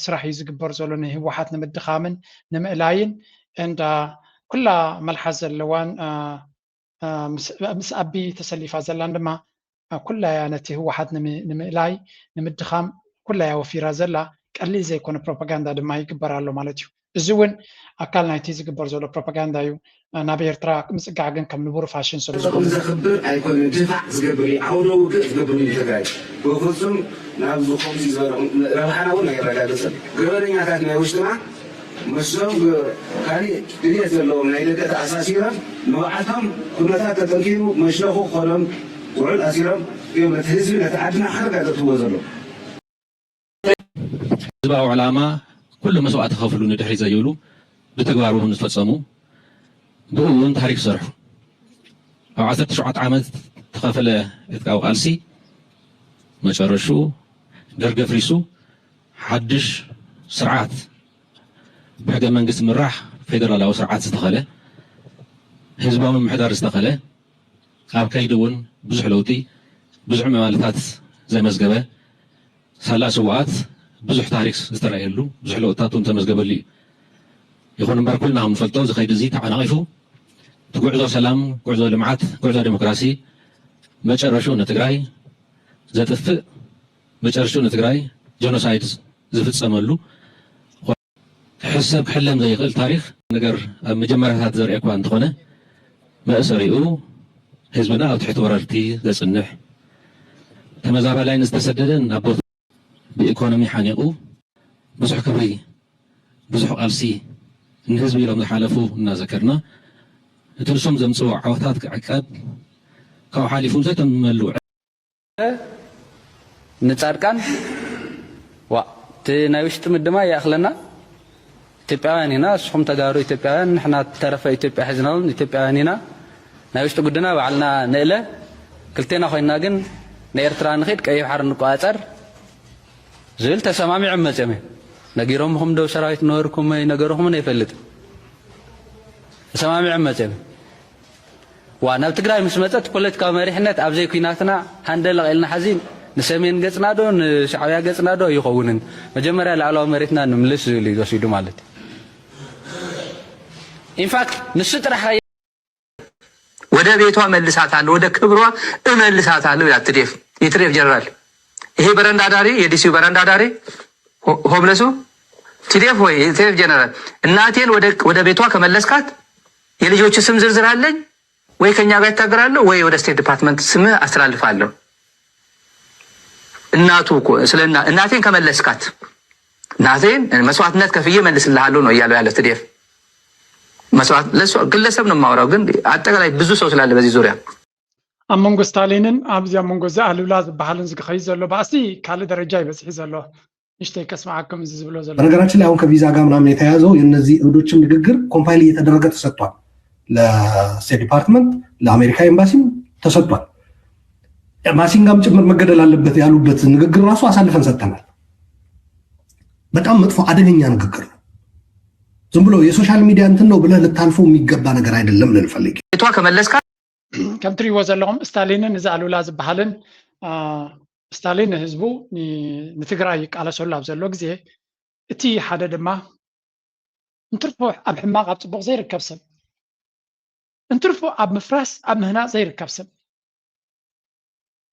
ስራሕ እዩ ዝግበር ዘሎ ንህወሓት ንምድኻምን ንምእላይን እንዳ ኩላ መልሓስ ዘለዋን ምስ ኣቢ ተሰሊፋ ዘላን ድማ ኩላያ ነቲ ህወሓት ንምእላይ ንምድኻም ኩላያ ወፊራ ዘላ ቀሊል ዘይኮነ ፕሮፓጋንዳ ድማ ይግበር ኣሎ ማለት እዩ። እዚ እውን ኣካል ናይቲ ዝግበር ዘሎ ፕሮፓጋንዳ እዩ። ናብ ኤርትራ ምጽጋዕ ግን ከም ንቡር ፋሽን ስለ ዝኾነ ዘኽብር ኣይኮነን፣ ድፋዕ ዝገብር እዩ፣ ዓውደ ውግእ ዝገብር እዩ። ትግራይ ብፍጹም ናብ ዝኾምዚ ዝበለ ረብሓና እውን ኣየረጋግጽን። ገበነኛታት ናይ ውሽጥና ምስዞም ካሊእ ድልየት ዘለዎም ናይ ደገ ተኣሳሲሮም ንባዕልቶም ኩነታት ተጠንኪኑ መሽለኹ ክኾኖም ውዕል ኣሲሮም እዮም ነቲ ህዝቢ ነቲ ዓድና ሓደጋ ዘእትውዎ ዘለዉ። ህዝባዊ ዕላማ ኩሉ መስዋእቲ ከፍሉ ንድሕሪት ዘይብሉ ብተግባር እውን ዝፈጸሙ ብኡ እውን ታሪክ ዝሰርሑ ኣብ ዓሰርተ ሸውዓተ ዓመት ዝተኸፈለ ዕጥቃዊ ቃልሲ መጨረሽኡ ደርጊ ኣፍሪሱ ሓድሽ ስርዓት ብሕገ መንግስቲ ምራሕ ፌደራላዊ ስርዓት ዝተኸለ ህዝባዊ ምምሕዳር ዝተኸለ ኣብ ከይዲ እውን ብዙሕ ለውጢ ብዙሕ ምዕባለታት ዘመዝገበ ሳላ ስውኣት ብዙሕ ታሪክ ዝተረኣየሉ ብዙሕ ለውጥታት እውን ተመዝገበሉ እዩ። ይኹን እምበር ኩልና ከም ንፈልጦ እዚ ከይዲ እዚ ተዓናቒፉ እቲ ጉዕዞ ሰላም፣ ጉዕዞ ልምዓት፣ ጉዕዞ ዴሞክራሲ መጨረሽኡ ንትግራይ ዘጥፍእ መጨረሽኡ ንትግራይ ጀኖሳይድ ዝፍፀመሉ ክሕሰብ ክሕለም ዘይኽእል ታሪኽ ነገር ኣብ መጀመርያታት ዘርኢ እኳ እንተኾነ መእሰሪኡ ህዝብና ኣብ ትሕቲ ወረርቲ ዘፅንሕ ተመዛባላይ ንዝተሰደደ ናብ ቦታ ብኢኮኖሚ ሓኒቑ ብዙሕ ክብሪ ብዙሕ ቃልሲ ንህዝቢ ኢሎም ዝሓለፉ እናዘከርና እቲ ንሶም ዘምፅዎ ዓወታት ክዕቀብ ካብኡ ሓሊፉ ዘይተመሉ ንፃድቃን ዋ እቲ ናይ ውሽጢ ምድማ ይኣኽለና ኢትዮጵያውያን ኢና እስኹም ተጋሩ ኢትዮጵያውያን ንሕና ተረፈ ኢትዮጵያ ሒዝናውን ኢትዮጵያውያን ኢና ናይ ውሽጢ ጉድና ባዕልና ንእለ ክልቴና ኮይንና ግን ንኤርትራ ንኺድ ቀይሕ ባሕሪ ንቆፃፀር ዝብል ተሰማሚዖም መፅኦም እዮም ነጊሮምኹም ዶ ሰራዊት ነበርኩም ኣይነገርኹምን ኣይፈልጥን ተሰማሚዖም መፅኦም እዮም ዋ ናብ ትግራይ ምስ መፀት ፖለቲካዊ መሪሕነት ኣብዘይ ኩናትና ሃንደለቕ ኢልና ሓዚ ንሰሜን ገፅና ዶ ንሻዕብያ ገፅና ዶ ኣይኸውንን መጀመርያ ላዕለዋዊ መሬትና ንምልስ ዝብል እዩ ዝወሲዱ ማለት እዩ ኢንፋክት ንሱ ጥራሕ ወደ ቤቷ እመልሳታለሁ፣ ወደ ክብሯ እመልሳታለሁ ይላል ትዴፍ የትዴፍ ጀነራል። ይሄ በረንዳ ዳሪ የዲሲው በረንዳ ዳሪ ሆምለሱ ትዴፍ ወይ የትዴፍ ጀነራል እናቴን ወደ ቤቷ ከመለስካት የልጆች ስም ዝርዝር አለኝ ወይ ከኛ ጋር ይታገራለሁ ወይ ወደ ስቴት ዲፓርትመንት ስምህ አስተላልፋለሁ። እናቱ እኮ ስለ እናቴን ከመለስካት እናቴን መስዋዕትነት ከፍዬ እመልስልሃለሁ ነው እያለው ያለው ትዴፍ። መስዋዕት ለእሱ ግለሰብ ነው የማወራው፣ ግን አጠቃላይ ብዙ ሰው ስላለ በዚህ ዙሪያ ኣብ መንጎ ስታሊንን ኣብዚ ኣብ መንጎ እዚ ኣሉላ ዝበሃልን ዝኸይድ ዘሎ ባእሲ ካልእ ደረጃ ይበፅሒ ዘሎ ንሽተይ ከስምዓኩም እዚ ዝብሎ ዘሎ በነገራችን ላይ አሁን ከቪዛ ጋር ምናምን የተያያዘው የእነዚህ እብዶችም ንግግር ኮምፓይል እየተደረገ ተሰጥቷል። ለስቴት ዲፓርትመንት ለአሜሪካ ኤምባሲም ተሰጥቷል። ማሲንጋም ጭምር መገደል አለበት ያሉበት ንግግር ራሱ አሳልፈን ሰጥተናል። በጣም መጥፎ አደገኛ ንግግር ነው። ዝም ብሎ የሶሻል ሚዲያ እንትን ነው ብለህ ልታልፈው የሚገባ ነገር አይደለም ልል ፈልጌ። ቤቷ ከመለስካ ከም ትሪእዎ ዘለኹም ስታሊንን እዚ ኣሉላ ዝበሃልን ስታሊን ንህዝቡ ንትግራይ ይቃለሰሉ ኣብ ዘሎ ግዜ እቲ ሓደ ድማ እንትርፎ ኣብ ሕማቕ ኣብ ፅቡቕ ዘይርከብ ሰብ እንትርፎ ኣብ ምፍራስ ኣብ ምህናፅ ዘይርከብ ሰብ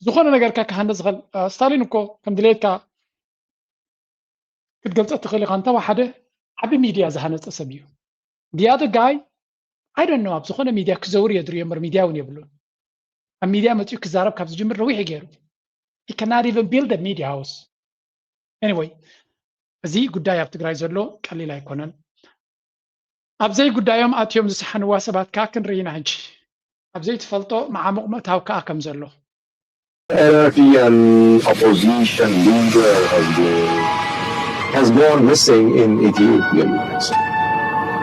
ዝኾነ ነገርካ ክሃንደ ዝኽእል ስታሊን እኮ ከም ድሌትካ ክትገልፀ ትኽእል ኢኻ እንተወሓደ ዓቢ ሚድያ ዝሃነፀ ሰብ እዩ the other guy I don't know ኣብ ዝኾነ ሚድያ ክዘውር የድርዮ እምበር ሚድያ እውን የብሉን ኣብ ሚድያ መፂኡ ክዛረብ ካብ ዝጅምር ነዊሕ ገይሩ he cannot even build a media house anyway እዚ ጉዳይ ኣብ ትግራይ ዘሎ ቀሊል ኣይኮነን ኣብዘይ ጉዳዮም ኣትዮም ዝሰሓንዋ ሰባት ከዓ ክንርኢ ኢና ሕጂ ኣብ ዘይትፈልጦ መዓሙቕ ምእታው ከዓ ከም ዘሎ Eritrean opposition leader has been has gone missing in Ethiopia.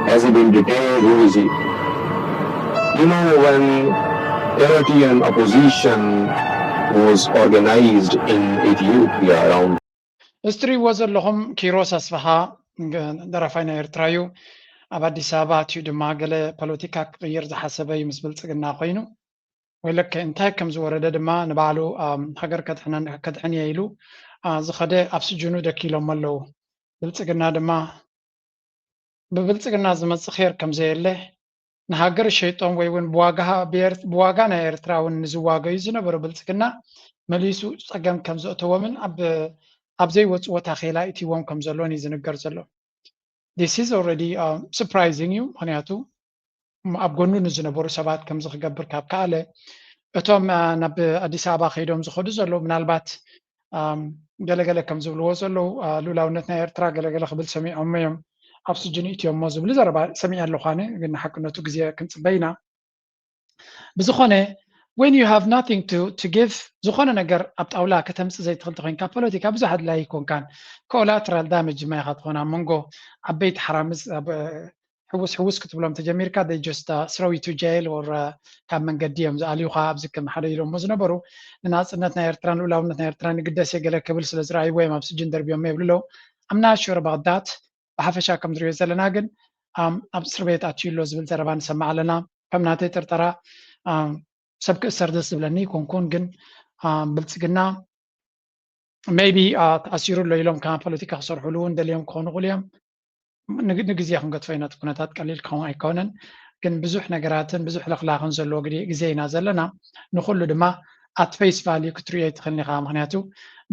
Has he been detained? Who is he? You know, when Eritrean opposition was organized in Ethiopia around እዚ ትሪእዎ ዘለኹም ኪሮስ ኣስፍሃ ደራፋይ ናይ ኤርትራ እዩ ኣብ ኣዲስ ኣበባ ኣትዩ ድማ ገለ ፖለቲካ ክቕይር ዝሓሰበ እዩ ምስ ብልፅግና ኮይኑ ወይለከ እንታይ ከም ዝወረደ ድማ ንባዕሉ ሃገር ከድሕን እየ ኢሉ ዝኸደ ኣብ ስጅኑ ደኪሎሞ ኣለዉ። ብልፅግና ድማ ብብልፅግና ዝመፅእ ኸይር ከም ዘየለ ንሃገር ሸይጦም ወይ እውን ብዋጋ ናይ ኤርትራ እውን ንዝዋገዩ ዝነበሩ ብልፅግና መሊሱ ፀገም ከም ዘእተዎምን ኣብ ዘይወፅዎ ታኼላ እትዎም ከም ዘሎን እዩ ዝንገር ዘሎ። this is already surprising እዩ። ምክንያቱ ኣብ ጎኑ ንዝነበሩ ሰባት ከምዚ ክገብር ካብ ከኣለ፣ እቶም ናብ ኣዲስ ኣበባ ከይዶም ዝኸዱ ዘለዉ ምናልባት ገለገለ ከም ዝብልዎ ዘለዉ ልኡላውነት ናይ ኤርትራ ገለገለ ክብል ሰሚዖሞ እዮም፣ ኣብ ስጅን እትዮሞ ዝብሉ ዘረባ ሰሚዐ ኣለኹ ኣነ። ግን ንሓቅነቱ ግዜ ክንፅበ ኢና። ብዝኾነ when you have nothing to, to give ዝኾነ ነገር ኣብ ጣውላ ከተምፅእ ዘይትኽእል ተኮይንካ ፖለቲካ ብዙሕ ኣድላይ ኣይኮንካን። Collateral damage ድማ ኢኻ ትኾን ኣብ መንጎ ዓበይቲ ሓራምዝ ኣብ ሕውስ ሕውስ ክትብሎም ተጀሚርካ they just throw you to jail or ካብ መንገዲ እዮም ዝኣልዩኻ። ኣብዚ ከም ሓደ ኢሎሞ ዝነበሩ ንናፅነት ናይ ኤርትራን ልኡላውነት ናይ ኤርትራን ይግደስ እየ ገለ ክብል ስለ ዝረኣይዎ እዮም ኣብ ስጅን ደርብዮም ይብሉ ኣለዉ። I'm not sure about that። ብሓፈሻ ከም ዝሪኦ ዘለና ግን ኣብ እስር ቤት ኣትዩ ኣሎ ዝብል ዘረባ ንሰማዕ ኣለና። ከም ናተይ ጥርጠራ ሰብ ክእሰር ደስ ዝብለኒ ኣይኮንኩን፣ ግን ብልፅግና maybe ተኣሲሩ ኣሎ ኢሎም ከማ ፖለቲካ ክሰርሕሉ እውን ደልዮም ክኾኑ ይኽእሉ እዮም። ንግዜ ክንገድፎ ኢና፣ እቲ ኩነታት ቀሊል ክኸውን ኣይኮነን። ግን ብዙሕ ነገራትን ብዙሕ ለኽላኽን ዘለዎ ግዜ ኢና ዘለና። ንኩሉ ድማ at face value ክትርእዮ ኣይትኽእልን ኢኻ። ምክንያቱ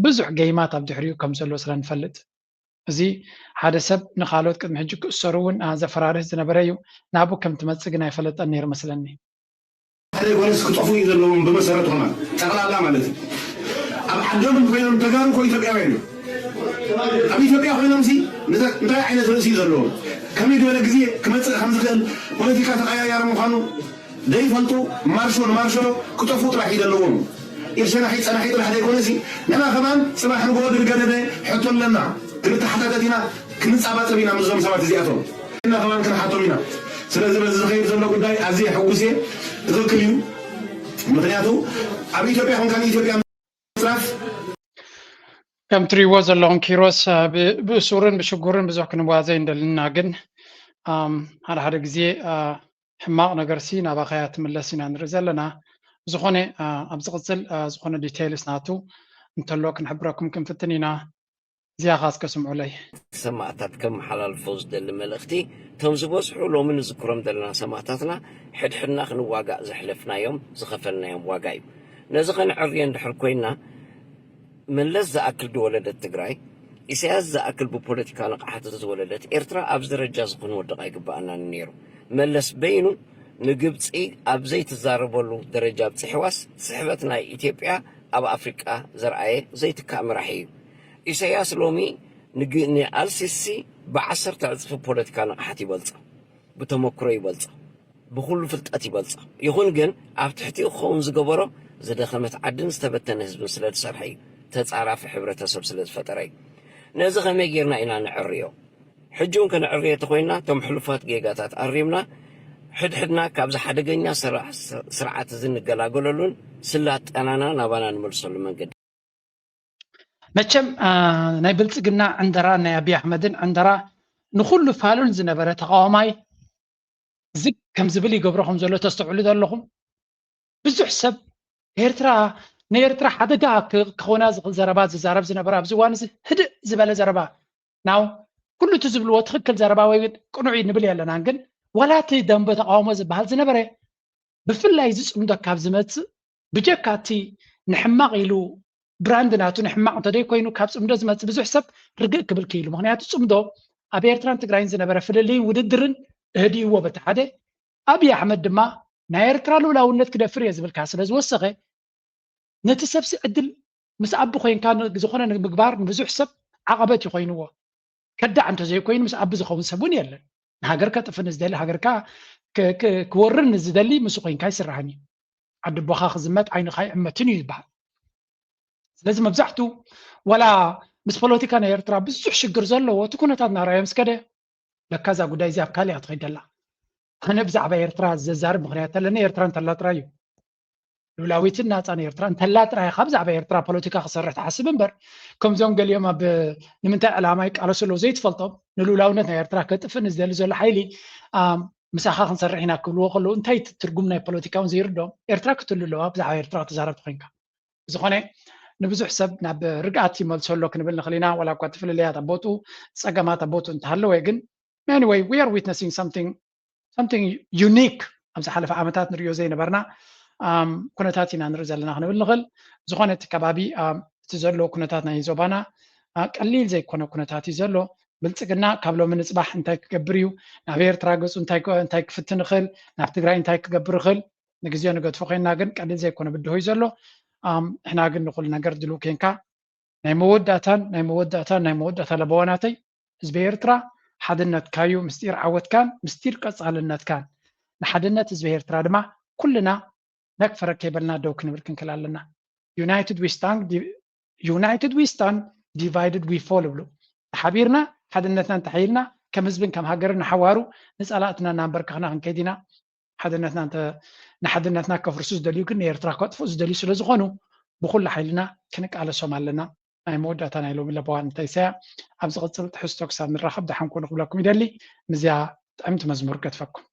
ብዙሕ ጌማት ኣብ ድሕሪኡ ከም ዘሎ ስለ ንፈልጥ። እዚ ሓደ ሰብ ንኻልኦት ቅድሚ ሕጂ ክእሰሩ እውን ዘፈራርህ ዝነበረ እዩ። ናብኡ ከም ትመጽእ ግን ኣይፈለጠን ነይሩ መስለኒ። ሓደ ጎነስ ክጠፉ እዩ ዘለዎም ብመሰረቱ ከማን ጠቕላላ ማለት እዩ። ኣብ ዓዶም ኮይኖም ተጋሩ እኮ ኢትዮጵያውያን እዮም። ኣብ ኢትዮጵያ ኮይኖም ሲ እንታይ ዓይነት ርእሲ እዩ ዘለዎም? ከመይ ዝበለ ግዜ ክመፅእ ከም ዝኽእል ፖለቲካ ተቐያያሪ ምዃኑ ዘይፈልጡ ማርሾ ንማርሾ ክጠፍኡ ጥራሕ እዩ ዘለዎም። ኢድ ሸናሒ ፀናሒ ጥራሕ ዘይኮነሲ ንሕና ከማን ፅባሕ ንግሆ ዝገደደ ሕቶ ኣለና። ክንተሓታተት ኢና፣ ክንፃባፀብ ኢና ምስዞም ሰባት እዚኣቶም። ንሕና ከማን ክንሓቶም ኢና። ስለዚ በዚ ዝኸይድ ዘሎ ጉዳይ ኣዝየ ሕጉስ እየ። ትኽክል እዩ። ምኽንያቱ ኣብ ኢትዮጵያ ኮንካ ንኢትዮጵያ ምፅራፍ ከም ትሪእዎ ዘለኹም ኪሮስ ብእሱርን ብሽጉርን ብዙሕ ክንዋዘ እንደልና፣ ግን ሓደ ሓደ ግዜ ሕማቕ ነገር ሲ ናባኻ እያ ትምለስ ኢና ንርኢ ዘለና። ዝኾነ ኣብ ዝቕፅል ዝኾነ details ናቱ እንተሎ ክንሕብረኩም ክንፍትን ኢና። እዚኣ ኸ እስከ ስምዑለይ። ሰማእታት ከመሓላልፎ ዝደሊ መልእኽቲ፣ እቶም ዝበዝሑ ሎሚ ንዝክሮም ዘለና ሰማእታትና ሕድሕድና ክንዋጋእ ዘሕለፍናዮም ዝኸፈልናዮም ዋጋ እዩ። ነዚ ከነዕርዮ እንድሕር ኮይንና መለስ ዝኣክል ዝወለደት ትግራይ፣ ኢሳያስ ዝኣክል ብፖለቲካ ንቕሓት ዝወለደት ኤርትራ ኣብዚ ደረጃ እዚ ክንወድቕ ኣይግበኣናን ነይሩ። መለስ በይኑ ንግብፂ ኣብ ዘይትዛረበሉ ደረጃ ኣብፂሕዋስ ስሕበት ናይ ኢትዮጵያ ኣብ ኣፍሪቃ ዘርኣየ ዘይትካእ መራሒ እዩ። ኢሳያስ ሎሚ ንኣልሲሲ ብዓሰርተ ዕፅፊ ፖለቲካ ንቕሓት ይበልፆ፣ ብተመክሮ ይበልፆ፣ ብኩሉ ፍልጠት ይበልፆ። ይኹን ግን ኣብ ትሕቲኡ ክኸውን ዝገበሮ ዝደኸመት ዓድን ዝተበተነ ህዝብን ስለ ዝሰርሐ እዩ። ተፃራፊ ሕብረተሰብ ስለ ዝፈጠረ እዩ። ነዚ ከመይ ጌርና ኢና ንዕርዮ? ሕጂ እውን ከነዕርዮ ተኾይንና እቶም ሕሉፋት ጌጋታት ኣሪምና ሕድሕድና ካብዚ ሓደገኛ ስርዓት እዚ ንገላገለሉን ስላጠናና ናባና ንመልሰሉ መንገዲ። መቸም ናይ ብልፅግና ዕንደራ ናይ ኣብይ ኣሕመድን ዕንደራ ንኩሉ ፋሉል ዝነበረ ተቃዋማይ ዝግ ከም ዝብል ይገብሮ ከም ዘሎ ተስተውዕሉ ዶ ኣለኹም? ብዙሕ ሰብ ኤርትራ ንኤርትራ ሓደጋ ክኾና ዝኽእል ዘረባ ዝዛረብ ዝነበረ ኣብዚ እዋን እዚ ህድእ ዝበለ ዘረባ ናው ኩሉ እቲ ዝብልዎ ትኽክል ዘረባ ወይ ቅኑዕ እዩ ንብል የለናን፣ ግን ዋላ እቲ ደንበ ተቃውሞ ዝበሃል ዝነበረ ብፍላይ ዝፅምዶ ካብ ዝመፅእ ብጀካ እቲ ንሕማቕ ኢሉ ብራንድ ናቱ ንሕማቕ እንተደይ ኮይኑ ካብ ፅምዶ ዝመፅእ ብዙሕ ሰብ ርግእ ክብል ክኢሉ። ምክንያቱ ፅምዶ ኣብ ኤርትራን ትግራይን ዝነበረ ፍልልይን ውድድርን እህድእዎ በቲ ሓደ ኣብይ ኣሕመድ ድማ ናይ ኤርትራ ልኡላውነት ክደፍር እየ ዝብልካ ስለ ዝወሰኸ ነቲ ሰብሲ ዕድል ምስ ኣቢ ኮይንካ ዝኾነ ንምግባር ንብዙሕ ሰብ ዓቐበት እዩ ኮይንዎ። ከዳዕ እንተዘይኮይኑ ምስ ኣቢ ዝኸውን ሰብ እውን የለን። ንሃገር ከጥፍእ ንዝደሊ ሃገርካ ክወርር ንዝደሊ ምስ ኮይንካ ይስራሕን እዩ። ዓዲ ኣቦኻ ክዝመት ዓይንኻ ይዕመትን እዩ ዝበሃል። ስለዚ መብዛሕቱ ዋላ ምስ ፖለቲካ ናይ ኤርትራ ብዙሕ ሽግር ዘለዎ እቲ ኩነታት እናረኣዮ ምስ ከደ ለካ እዛ ጉዳይ እዚኣ ኣብ ካልእ እያ ትኸይድ ዘላ። ኣነ ብዛዕባ ኤርትራ ዘዛርብ ምኽንያት ኣለኒ፣ ኤርትራ እንተላ ጥራይ እዩ። ልኡላዊትን ናፃን ኤርትራ እንተላ ጥራይ ኢኻ ብዛዕባ ኤርትራ ፖለቲካ ክሰርሕ ትሓስብ እምበር ከምዞም ገሊኦም ኣብ ንምንታይ ዕላማ ይቃለሱ ኣለዉ ዘይትፈልጦም ንልኡላውነት ናይ ኤርትራ ከጥፍእ ንዝደሊ ዘሎ ሓይሊ ምሳኻ ክንሰርሕ ኢና ክብልዎ ከለዉ እንታይ ትርጉም ናይ ፖለቲካ እውን ዘይርድኦም ኤርትራ ክትህሉ ኣለዋ ብዛዕባ ኤርትራ ክትዛረብ ተኮይንካ። ብዝኾነ ንብዙሕ ሰብ ናብ ርግኣት ይመልሶ ኣሎ ክንብል ንኽእል ኢና። ዋላ እኳ እቲ ፍልልያት ኣብ ቦትኡ ፀገማት ኣብ ቦትኡ እንተሃለወ ግን anyway we are witnessing something something unique ኣብ ዝሓለፈ ዓመታት ንሪኦ ዘይነበርና ኩነታት ኢና ንርኢ ዘለና ክንብል ንኽእል። ዝኾነ እቲ ከባቢ እቲ ዘሎ ኩነታት ናይ ዞባና ቀሊል ዘይኮነ ኩነታት እዩ ዘሎ። ብልፅግና ካብ ሎሚ ንፅባሕ እንታይ ክገብር እዩ፣ ናብ ኤርትራ ገፁ እንታይ ክፍትን ይኽእል፣ ናብ ትግራይ እንታይ ክገብር ይኽእል፣ ንግዜኡ ንገድፎ ኮይና ግን ቀሊል ዘይኮነ ብድሆ እዩ ዘሎ። ንሕና ግን ንኩሉ ነገር ድልው ኮንካ ናይ መወዳእታን ናይ መወዳእታን ናይ መወዳእታ ለበዋናተይ ህዝቢ ኤርትራ ሓድነትካዩ ምስጢር ዓወትካን ምስጢር ቀፃልነትካን። ንሓድነት ህዝቢ ኤርትራ ድማ ኩልና ነክፈረክ ከይበልና ደው ክንብል ክንክል ኣለና። United we stand, divided we fall እብሉ። ተሓቢርና ሓድነትና እንተሓይልና ከም ህዝብን ከም ሃገርን ንሓዋሩ ንፀላእትና እናንበርከኽና ክንከይድ ኢና። ሓድነትና ንሓድነትና ከፍርሱ ዝደልዩ ግን ንኤርትራ ከጥፍኡ ዝደልዩ ስለዝኾኑ ብኩሉ ሓይልና ክንቃለሶም ኣለና። ናይ መወዳእታ ናይ ሎሚ ለበዋን እንታይ ሰያ ኣብ ዝቕፅል ትሕዝቶ ክሳብ ንራኸብ ደሓን ኩኑ ክብለኩም ይደሊ። ምዚያ ጥዕምቲ መዝሙር ገድፈኩም።